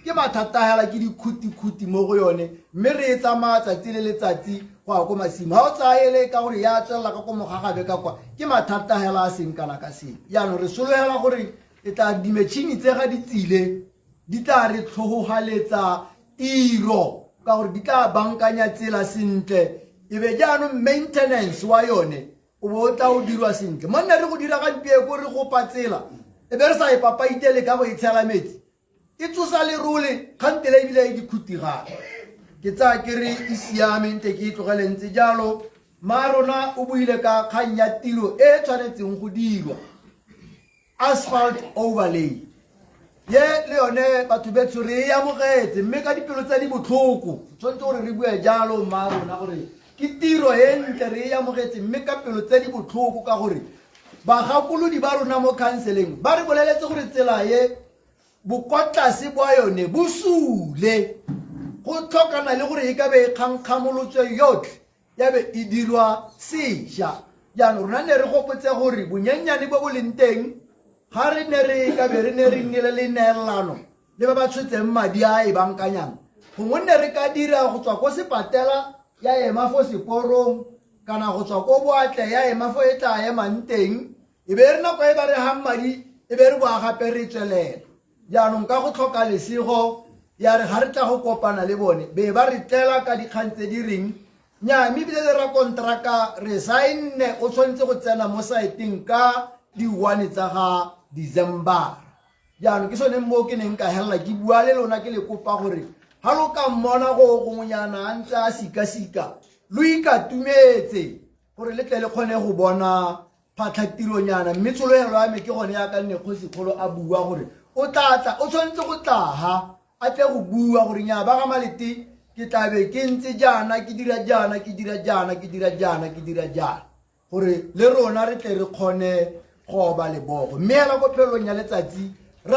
ke mathata hela, ke dikhutikhuti mo go yone, mme re e tsamaya tsatsi le letsatsi go ya ko masimo. Ga o tsaya ele ka gore ya tswelela ka ko Mogagabe ka kwa, ke mathata hela a seng kana ka sepe. Jaanong re sologela gore e tla di-machine tse ga di tsile di tla re tlhogogaletsa tiro, ka gore di tla bankanya tsela sentle, e be jaanong maintenance wa yone o bo o tla o dirwa sentle. Monna re go dira gampie ko re gopa tsela e be re sa e papaitele ka go e tshela metsi, e tsosa lerole kgantele ebile e dikhuti gape. Ke tsaya ke re e siame, nte ke e tlogele ntse jalo. Ma rona o buile ka kgang ya tiro e e tshwanetseng go dirwa, asphalt overlay. Ye le yone batho betsho re e amogetse mme ka dipelo tse di botlhoko. Tshwanetse gore re bue jalo mma rona gore ke tiro e ntle re e amogetse mme ka pelo tse di botlhoko ka gore bagakolodi ba rona mo khanseleng ba re boleletse gore tsela ye bokotlase bwa yone bo sule go tlhokana le gore e ka be e kgankgamolotswe yotlhe ya be e dirwa sešwa. Jaanong rona ne re gopotse gore bonyennyane bo bo leng teng ga re ne re ka be re ne re nnile le neelano le ba ba tshotseng madi a e bankanyang, gongwe nne re ka dira go tswa ko sepatela ya ema fo seporong kana go tswa ko boatle ya ema fo e tla emang teng, e be re nako e ba re gang madi e be re boa gape re tswelela. Jaanong ka go tlhoka lesego ya re ga re tla go kopana le bone be ba re tlela ka dikgang tse di reng nnyaa, mme ebile le rakonteraka re saenne o tshwanetse go tsena mo saeteng ka di-1 tsa ga December. Jaanong ke sone mo ke neng ka helela ke bua le lona ke le kopa gore ga lo ka mmona go gongwenyana a ntse a sika-sika lo ikatumetse gore le tle le kgone go bona phatlhatironyana. Mme tshologelo ya me ke gone yaka nne kgosikgolo a bua gore o tla tla, o tshwanetse go tlaga a tle go bua gore nya ba ga Malete ke tla be ke ntse jaana ke dira jaana ke dira jaana ke dira jaana ke dira jaana, gore le rona re tle re kgone go oba lebogo. Mme hela ko phelong ya letsatsi re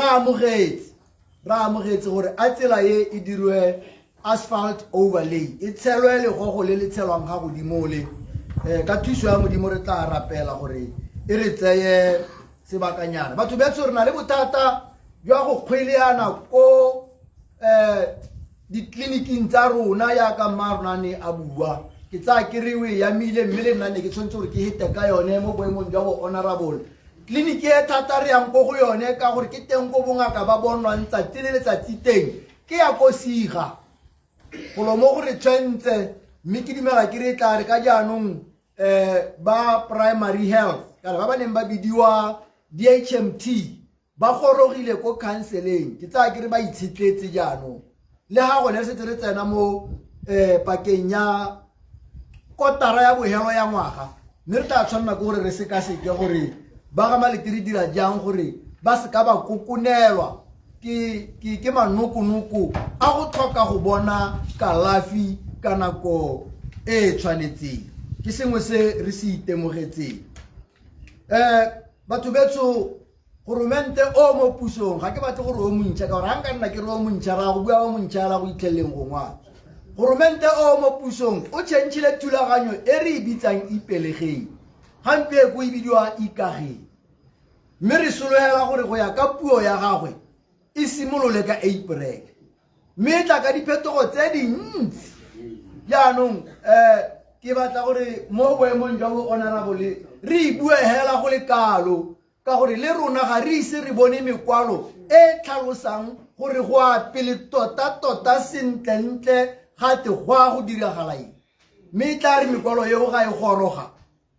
amogetse gore a tsela e e dirwe asphalt overlay, e tshelwe legogo le le tshelwang ga godimo le ka thuso ya Modimo re tla rapela gore e re tseye sebakanyana. Batho betsho re na le bothata jwa go kgweleana ko ditleliniking tsa rona yaka mma rona ne a bua. Ke tsaya ke re o e amile mme le nna ne ke tshwanetse gore ke hete ka yone mo boemong jwa bo honorable. Tleliniki e thata re yang ko go yone ka gore ke teng ko bongaka ba bonwang tsatsi le letsatsi teng, ke ya ko Siga. Golo mo go re tshwentse, mme ke dumela ke re tla re ka jaanong ba primary health kana ba ba neng ba bidiwa DHMT ba gorogile ko counseling, ke tsaya ke re ba itshetletse jaanong. Le ga gone re setse re tsena mo pakeng ya kotara ya bohelo ya ngwaga, mme re tla tshwanela ke gore re sekaseke gore ba ga Malete re dira jang gore ba seka ba kokonelwa ke manokonoko a go tlhoka go bona kalafi ka nako e e tshwanetseng. Ke sengwe se re se itemogetseng. Batho betsho, goromente o mo pusong ga ke batle gore o montšha, ka gore ga nka nna ke re o montšha ra go bua o montšha la go itlheleleng gongwe. Goromente o mo pusong o tšhentšhile thulaganyo e re e bitsang Ipelegeng, gampieko e bidiwa Ikageng, mme re sologela gore go ya ka puo ya gagwe e simolole ka April, mme e tla ka diphetogo tse dintsi. Jaanong ke batla gore mo boemong jwa bo honorable re e bue hela go le kalo, ka gore le rona ga re ise re bone mekwalo e tlhalosang gore go a pele tota-tota sentlentle gate go a go diragala eng. Mme e tla re mekwalo eo ga e goroga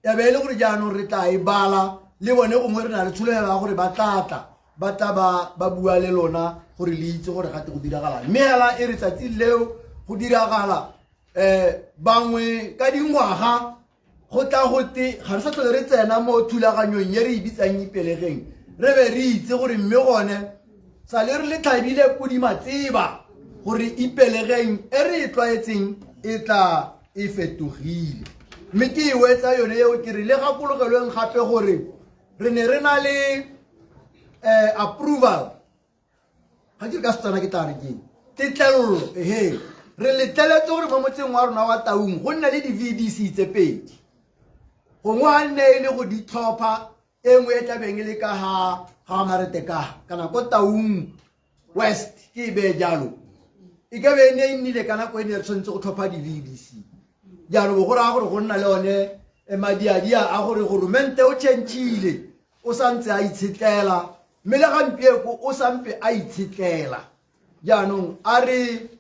ya be e le gore jaanong re tla e bala le bone, gongwe re na le tshologelo ya gore ba tla tla ba tla ba bua le lona gore le itse gore gate go diragala. Mme hela e re tsatsi leo go diragala bangwe ka dingwaga go tla go te ga re sa tlhole re tsena mo thulaganyong e re e bitsang Ipelegeng, re be re itse gore mme gone sa le re le tlhabile podi matseba gore Ipelegeng e re e tlwaetseng e tla e fetogile. Mme ke e wetsa yone eo ke re le gakologelweng gape gore re ne re na le approval, ga ke re ka Setswana ke tla re keng, tetlelelo, ehe re letleletse gore mo motseng wa rona wa Taung go nne le di-VDC tse pedi, gongwe ga nne e le go di tlhopha e nngwe e tlabeng e le ka ga Marete ka kana ko Taung West, ke e beye jalo, e ka be e ne e nnile ka nako e ne re tshwanetse go tlhopha di-VDC. Jaanong bo go raya gore go nna le one madiadia a gore goromente o changile, o santse a itshetlela, mme le gampieko o sampe a itshetlela. Jaanong a re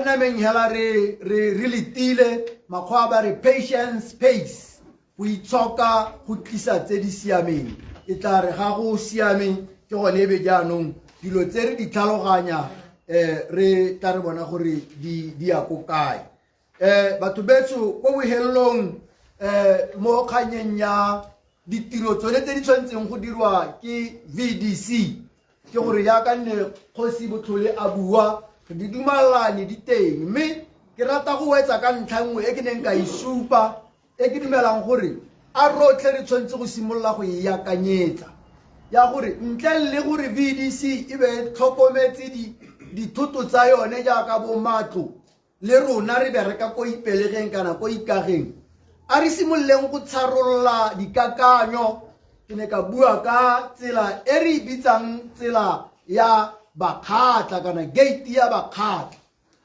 nameng hela re letile, makgwa ba re patience pays, go itshoka go tlisa tse di siameng. E tla re ga go siame ke gone e be jaanong dilo tse re di tlhaloganya, re tla re bona gore di ya ko kae. Batho betsho ko bohelelong mo kganyeng ya ditiro tsone tse di tshwanetseng go dirwa ke VDC, ke gore jaaka nne Kgosi Botlhole a bua, re di dumalane di teng, mme ke rata go wetsa ka ntlha nngwe e ke neng ka e supa, e ke dumelang gore a rotlhe re tshwanetse go simolola go e akanyetsa, ya gore ntle le gore VDC e be e tlhokometse dithoto tsa yone jaaka bo matlo, le rona re bereka ko Ipelegeng kana ko Ikageng, a re simololeng go tsharolola dikakanyo. Ke ne ka bua ka tsela e re e bitsang tsela ya Bakgatla kana gate ya Bakgatla,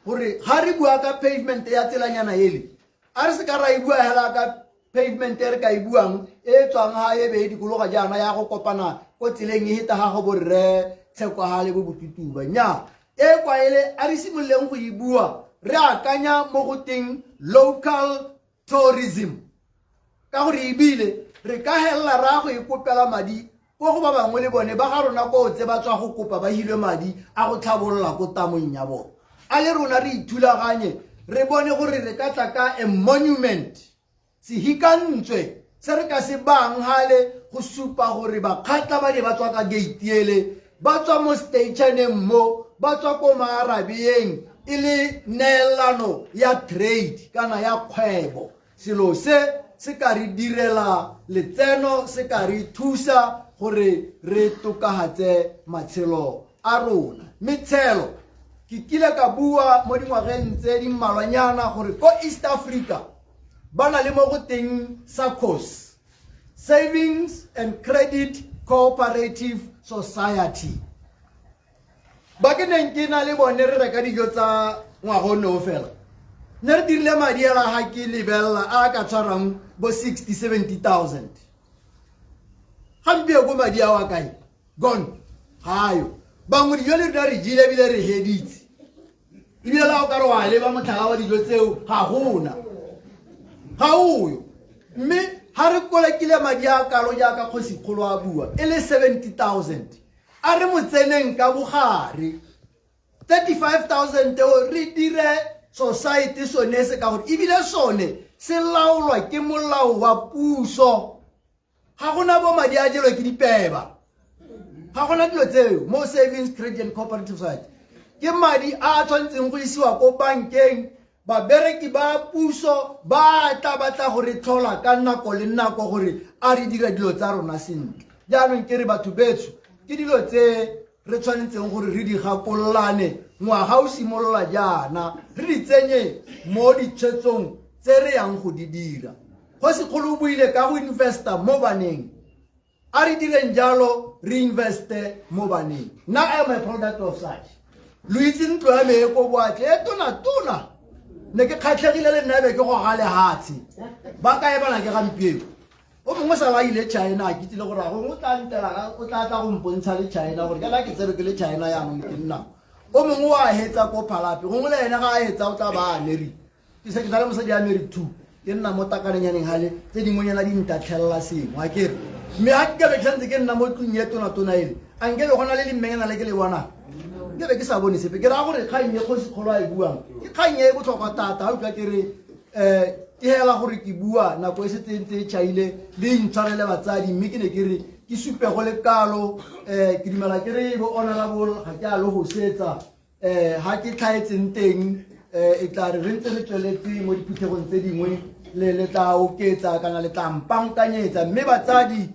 gore ga re bua ka pavement ya tselanyana ele, a re se ka ra e bua hela ka pavement e re ka e buang e e tswang ga e be e dikologa jaana ya go kopana ko tseleng e heta ga go borre Tshekwagale bo Botutuba. Nnyaa, e kwa ele a re simololeng go e bua re akanya mo go teng local tourism, ka gore ebile re ka helela ra go e kopela madi ko go ba bangwe le bone ba ga rona ko tse ba tswa go kopa ba hilwe madi a go tlhabolola ko tamong ya bone. A le rona re ithulaganye re bone gore re ka tla ka a monument, sehikantswe se re ka se bang gale go supa gore Bakgatla ba ne ba tswa ka gate ele, ba tswa mo stationeng mo, ba tswa ko Maarabeng, e le neelano ya trade kana ya kgwebo. Selo se se ka re direla letseno, se ka re thusa gore re tokagatse matshelo a rona. Mme tshelo ke kile ka bua mo dingwageng tse di mmalwanyana gore ko East Africa ba na le mo go teng SACCOS, Savings and Credit Cooperative Society. Ba ke neng ke na le bone re reka dijo tsa ngwaga o ne o fela, ne re dirile madi ela ga ke lebelela a ka tshwarang bo 60 70,000. Gompieno ko madi ao a kae? Gone gayo. Bangwe dijo le rona re jile ebile re heditse, ebile la o ka re wa leba motlhala wa dijo tseo ga gona, ga oyo. Mme ga re kolekile madi a kalo jaaka Kgosikgolo a bua e le 70,000, a re mo tseneng ka bogare 35,000 eo re dire society sone se, ka gore ebile sone se laolwa ke molao wa puso. Ga gona bo madi a jelwe ke dipeba, ga gona dilo tseo mo Savings Credit and Cooperative Society. Ke madi a a tshwanetseng go isiwa ko bankeng. Babereki ba puso ba tla batla go re tlhola ka nako le nako gore a re dira dilo tsa rona sentle. Jaanong ke re batho betsho, ke dilo tse re tshwanetseng gore re di gakololane ngwaga o simolola jaana, re di tsenye mo ditshwetsong tse re yang go di dira. Kgosikgolo o buile ka go investa mo baneng, a re direng jalo, re investe mo baneng. Nna I am a product of such. Lo itse ntlo ya me e ko Boatle e tona-tona, ne ke kgatlhegile le nna be ke goga lehatshe. Ba kae bana ke gampieno? O mongwe sa ba ile China, a ke tsile gore a gongwe o tla ntela, o tla tla go mpontsha le China gore kana ke tsere ke le China yaanong ke nna. O mongwe wa hetsa ko Phalape, gongwe le ene ga a hetsa o tla ba America. Ke se ke na le mosadi ya married two, ke nna mo takarenyaneng gale, tse dingwenyana di ntatlhelela sengwe a kere. Mme ga ke be ke santse ke nna mo tlung e tona-tona ele, a nke be go na le lemmenyana le ke le bonang, nke be ke sa bone sepe. Ke raya gore kgang e Kgosikgolo a e buang ke kgang e e botlhokwa thata. Ga utlwa ke re um ke hela gore ke bua nako e setse e ntse e tšhaile, le intshwarele batsadi, mme ke ne ke re ke supe go le kalo. Ke dumela ke re bo honorable ga ke a lo go setsa ha ke tlhaetseng teng, e tla re re ntse re tsweletse mo diphuthegong tse dingwe le le tla oketsa kana le tla mpankanyetsa. Mme batsadi,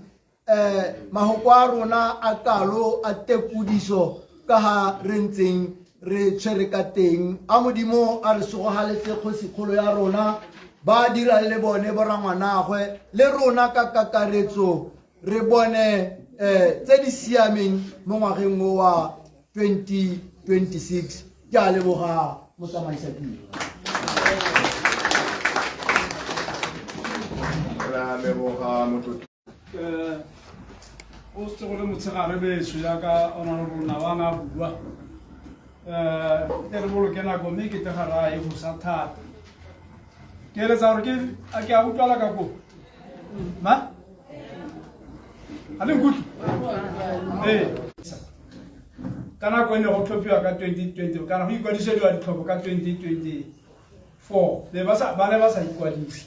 mahoko a rona a kalo a tekodiso ka ga re ntseng re tshwere ka teng, a Modimo a re sogogaletse Kgosikgolo ya rona, ba dirang le bone borangwanagwe le rona ka kakaretso, re bone tse di siameng mo ngwageng o wa 2026. Ke a leboga, motsamaisa tiro. Re a leboga motlotlo. O setse go le motshegare betsho, jaaka honorable Nawana a bua, ke re boloke nako mme ke te ga ra e go sa thata. Ke eletsa gore ke a ke a utlwala ka ko ma ga le nkutlwe. Ee, ka nako e ne go tlhophiwa ka 2020 kana go ikwadisediwa ditlhopho ka 2024, ne ba sa ba ne ba sa ikwadise,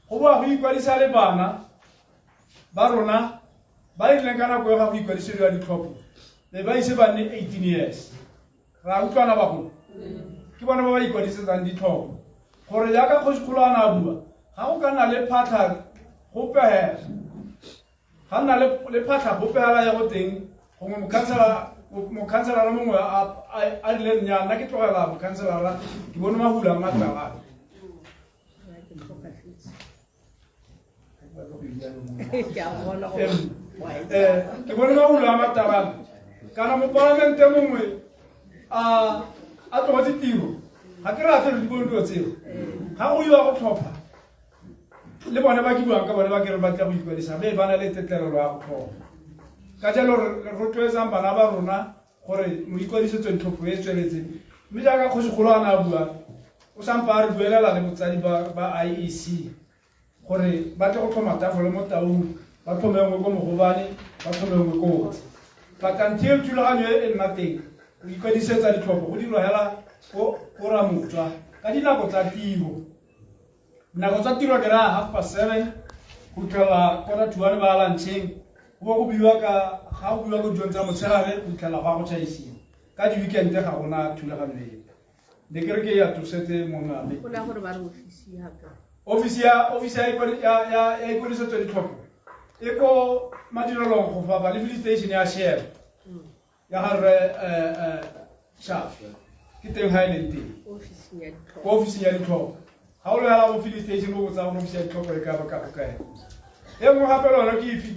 go boa go ikwadisa le bana ba rona ba e rileng ka nako e ga go ikwadisediwa ditlhopho. Be ba ise ba nne 18 years. Ra utlwana bagolo? Ke bone ba ba ikwadisetsang ditlhopho. Gore jaaka kgosikgolo a ne a bua, ga go ka nna le phatlha gope hela. Ga nna le phatlha gope hela ya go teng, gongwe mokhanselara mongwe a rile nnyaa, nna ke tlogela mokhanselara, ke bone mahula a matalana. Ke bone mahula a matalana. Kana mopalamente mongwe a tlogetse tiro, ga ke rate re di bone dilo tseo. Ga go iwa go tlhopha, le bone ba ke buang ka bone ba ke re ba tla go ikwadisa, mme ba na le tetlelelo ya go tlhopha. Ka jalo re rotloetsang bana ba rona gore moikwadisetso ditlhopho e tsweletse. Mme jaaka kgosikgolo a ne a bua, o sampa a re buelela le botsadi ba IEC gore ba tle go tlhoma tafole mo Taung, ba tlhome nngwe ko Mogobane, ba tlhome nngwe ko Otse. But until thulaganyo e nna teng, go ikwadisetsa ditlhopho go dirwa hela ko Ramotswa ka dinako tsa tiro. Dinako tsa tiro ke raya 7:30 go fitlhela 12:45 ba luncheng, go bo go buiwa ka ga go buiwa ko dijong tsa motshegare go fitlhela go a go tšhaisiwa. Ka di-weekend ga gona thulaganyo epe. Ne ke re ke ya tosetse mongame. Go la gore ba re ofisi ya ka. Ofisi ya ofisi ya ya ya ikwadisetso ditlhopho e ko madirelong go fapa le filling station ya Shell ya ga rre Shafi. Ke teng ga e leng teng. Ko ofising ya ditlhopho. Ga o lebela go filling station o botsa gore ofisi ya ditlhopho e ka ba ka go kae. E nngwe gape le yone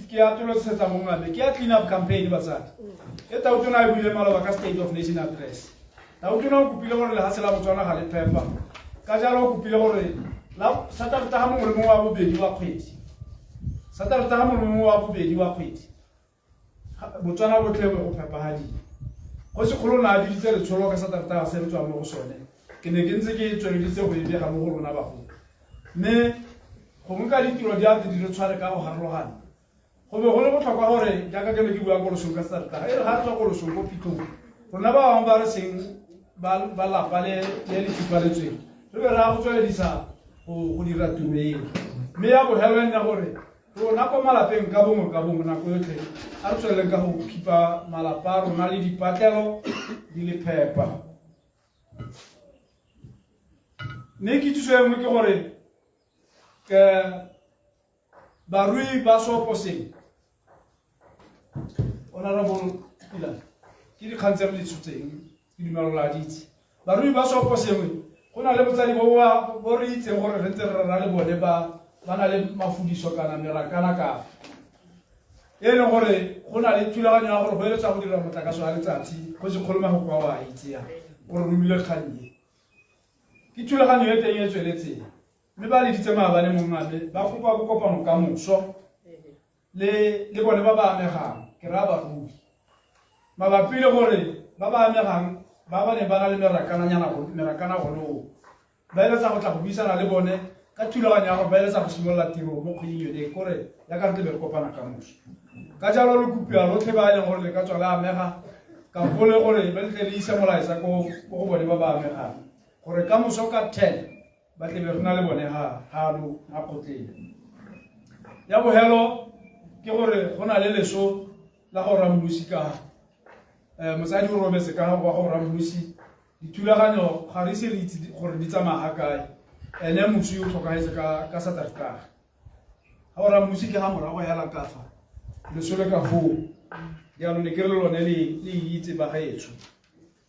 ke atolosetsa mongame, ke ya clean up campaign batsadi. E Tautona e buile maloba ka State of Nation Address. Tautona o kopile gore lehatshe la Botswana ga le phepa. Ka jalo o kopile gore la Sateretaga mongwe le mongwe wa bobedi wa kgwedi. Sateretaga mongwe le mongwe wa bobedi wa kgwedi. Botswana botlhe bo go phepahadile. Kgosikgolo o ne a biditse letsholo ka Sateretaga se re tswang mo go sone. Ke ne ke ntse ke tsweleditse go e bega mo go rona bagolo. Mme gongwe ka ditiro di a tle di re tshware ka go harologana. Go be go le botlhokwa gore jaaka ke ne ke bua ko losong ka Sateretaga, e re ga re tswa ko losong ko phitlhong, rona ba bangwe ba re seng ba lapa le le fifaletsweng, re be re ya go tsweledisa go dira tiro eo. Mme ya bogelo e nna gore rona ko malapeng ka bongwe ka bongwe nako yotlhe a re tsweleleng ka go khipa malapa a rona le dipatlelo di le phepa. Mme kitsiso e nngwe ke gore barui ba Seoposeng, Honorable Pila, ke dikgang tse re di tshotseng, ke dumela gore la di itse. Barui ba Seoposengwe, go na le botsadi bo re itseng gore re ntse re rera le bone ba na le mafudiso kana merakana ka e leng gore go na le thulaganyo ya gore go eletsa go dira motlakase wa letsatsi go sekgolo magoko a wa itse ya o re romile kgang e. Ke thulaganyo e teng e tsweletseng. Mme ba leditse maabane mongame ba kopa bokopano ka moso le bone ba ba amegang, ke raya barui mabapi le gore ba ba amegang ba ba neng ba na le merakana gone oo, ba eletsa go tla go buisana le bone ka thulaganyo ya gore ba eletsa go simolola tiro mo kgweding yone kore ya ka re tle be re kopana ka moso. Ka jalo le kopiwa lotlhe ba e leng gore le ka tswa le amega kampo le gore ba tle le ise molaetsa ko go bone ba ba amegang gore ka moso ka 10 ba tle be re na le bone ha hano ha kgotleng. Ya bogelo ke gore go na le leso la go Rammusi ka motsadi o robetse ka wa go Rammusi, dithulaganyo ga re ise re itse gore di tsamaya ga kae. Ene moswi o tlhokagetse ka Sateretaga. Ga go Rammusi ke ga morago hela ka fa leso le ka foo. Jaanong ne ke re lone le itse ba gaetsho.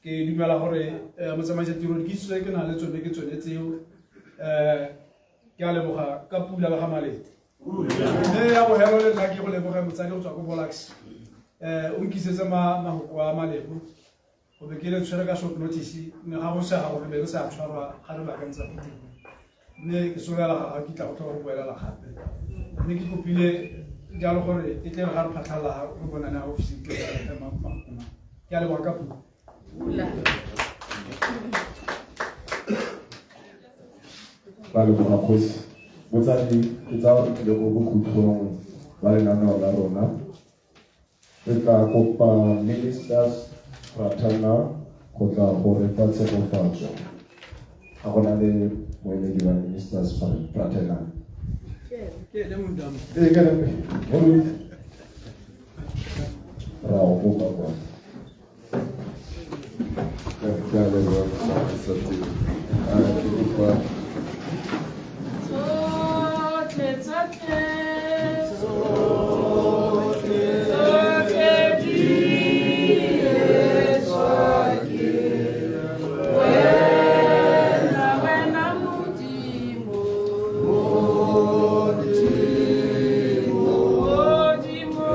Ke dumela gore motsamaisa tiro dikitso tse ke nang le tsone ke tsone tseo. Ke a leboga ka pula ba ga Malete. Mme ya bogelo le nna ke go leboge motsadi go tswa ko Bolax. O nkisetse mahoko a malebo. Go be ke le tshwere ka short notice, mme ga go sega gore be re sa tshwarwa ga re baakantsa phuthego. Mme ke solela ga kitla go tlhoka go boelela gape. Mme ke kopile jalo gore e tle re ga re phatlhalala re bonane ga ofising ke re mahoko ma. Ke a leboga ka pula. Ba leboga kgosi. Botsadi ke tsa gore tlile ko bokhutlong ba lenaneo la rona. Re tla kopa ministers fraternal go tla go re fa tshegofatso. Ga go na le moemedi wa ministers fraternal. Ke ene Mondamo. Ee, ke ene. Ra o kopa kwa. Ke a leboga sa teng. Ke kopa Tsotlhe, tsotlhe, tsotlhe di etswa ke wena, wena Modimo. Modimo, Modimo.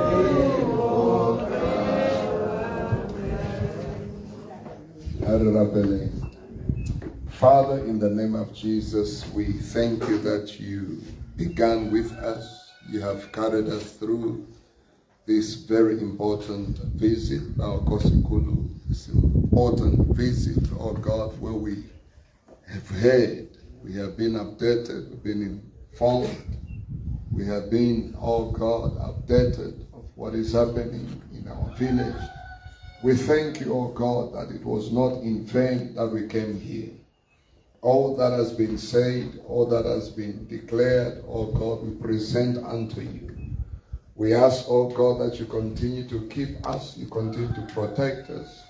A re rapeleng. Father, in the name of Jesus, we thank you that you began with us. You have carried us through this very important visit, our Kgosikgolo, this important visit, oh God, where we have heard, we have been updated, we've been informed, we have been, oh God, updated of what is happening in our village. We thank you, oh God, that it was not in vain that we came here. All that has been said, all that has been declared, oh God, we present unto you. We ask, oh God, that you continue to keep us, you continue to protect us.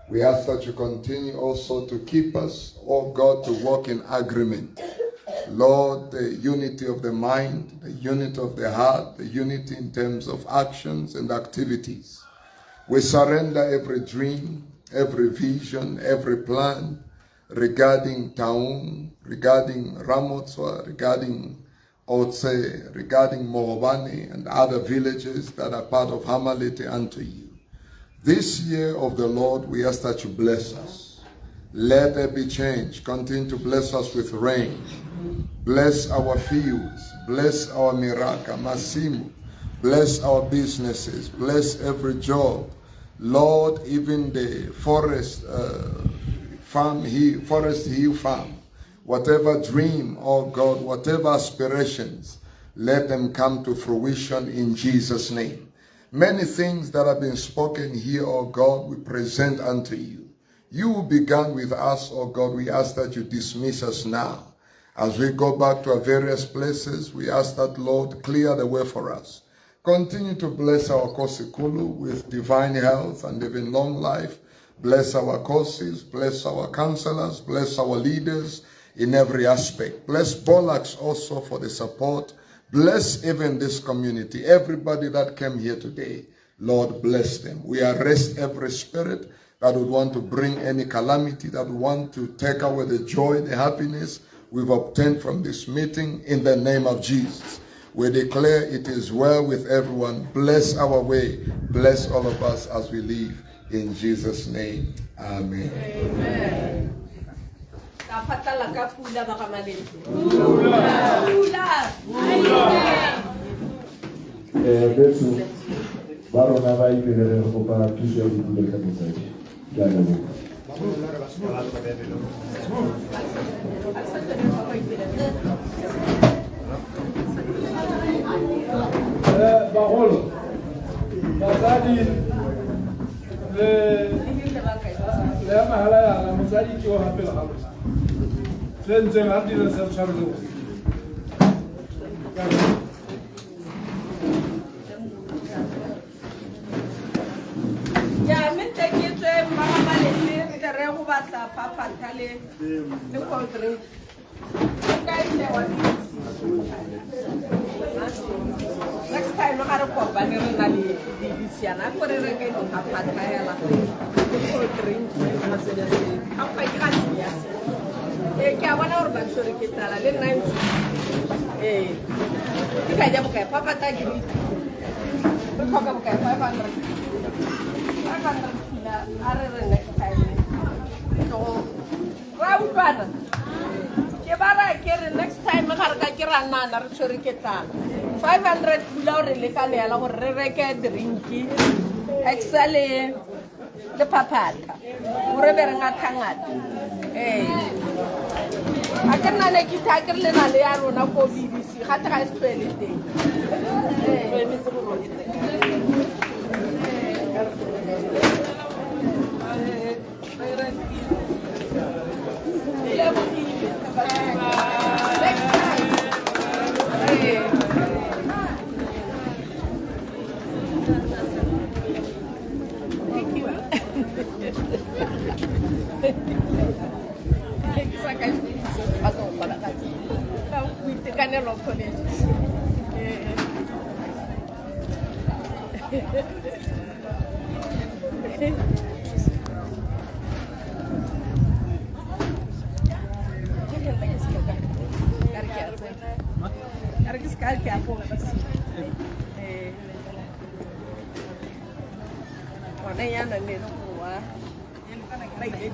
We ask that you continue also to keep us, oh God, to walk in agreement. Lord, the unity of the mind, the unity of the heart, the unity in terms of actions and activities. We surrender every dream, every vision, every plan regarding Taung, regarding Ramotswa, regarding Otse, regarding Mohobane and other villages that are part of Ha-Malete unto you. This year of the Lord, we ask that you bless us. Let there be change. Continue to bless us with rain. Bless our fields. Bless our miraka, masimu. Bless our businesses. Bless every job. Lord, even the forest farm here, Forest Hill Farm, whatever dream, oh God, whatever aspirations, let them come to fruition in Jesus' name. Many things that have been spoken here, oh God, we present unto you. You began with us, oh God, we ask that you dismiss us now. As we go back to our various places, we ask that, Lord, clear the way for us. Continue to bless our Kgosikgolo with divine health and even long life. Bless our courses, bless our counselors, bless our leaders in every aspect. Bless Bolax also for the support. Bless even this community, everybody that came here today. Lord, bless them. We arrest every spirit that would want to bring any calamity, that would want to take away the joy, the happiness we've obtained from this meeting in the name of Jesus. We declare it is well with everyone. Bless our way. Bless all of us as we leave. In Jesus' name, amen. Amen. Ka phatla ka pula ba ga Malete. Pula. Pula. Betso ba rona ba ipelele re kopa thuso ya ditulo ka motsadi. Ke a leboga. Bagolo, batsadi le le ya mahala yana, motsadi ke o gape le ga lona. Se ntseng ga re dire se re tshwanetse go se dira. Ja, mme nte ke tswe mma ga Malete, re tle re go batla phaphatha le cold drink. O kae tle wa Next time ga re kopane re na le dibisiana, a ko re reke diphaphatha hela le cold drink ga sele se. Ga ke ga sia se. Ee, ke a bona gore ba tshwere ke tlala le nna ntse. Ee. Ke ka ja bokae? Phaphatha ke di. Re tlhoka bokae? 500. 500 pula, a re re next time. Tlo. Ra utlwana. Ke ba ra ke re next time ga re ka ke ra nana re tshwere ke tlala. 500 pula o re lekane hela gore re reke drinki, Excel le phaphatha. Gore be re ngatha-ngatha. Ee. A ke nna ne ke itse, a ke re le na le ya rona ko BBC, gate ga e se tlhoele teng. Ee. Next time. Ee. Thank you. Ke sa ka Boitekanelo College. Ka re ke seka ke ya ko ofising. Gone yana ne le gore wa ba ile.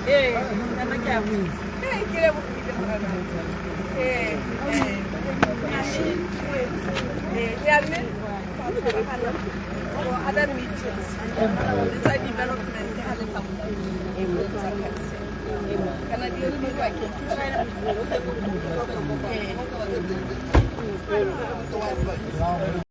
Ee, nna ke a go itse. Ee, ke lebogile morena. Ee, ee. Ee, ya mme for other meetings le tsa development ga le tla go tsa council. Kana di re kwa ke. Ee.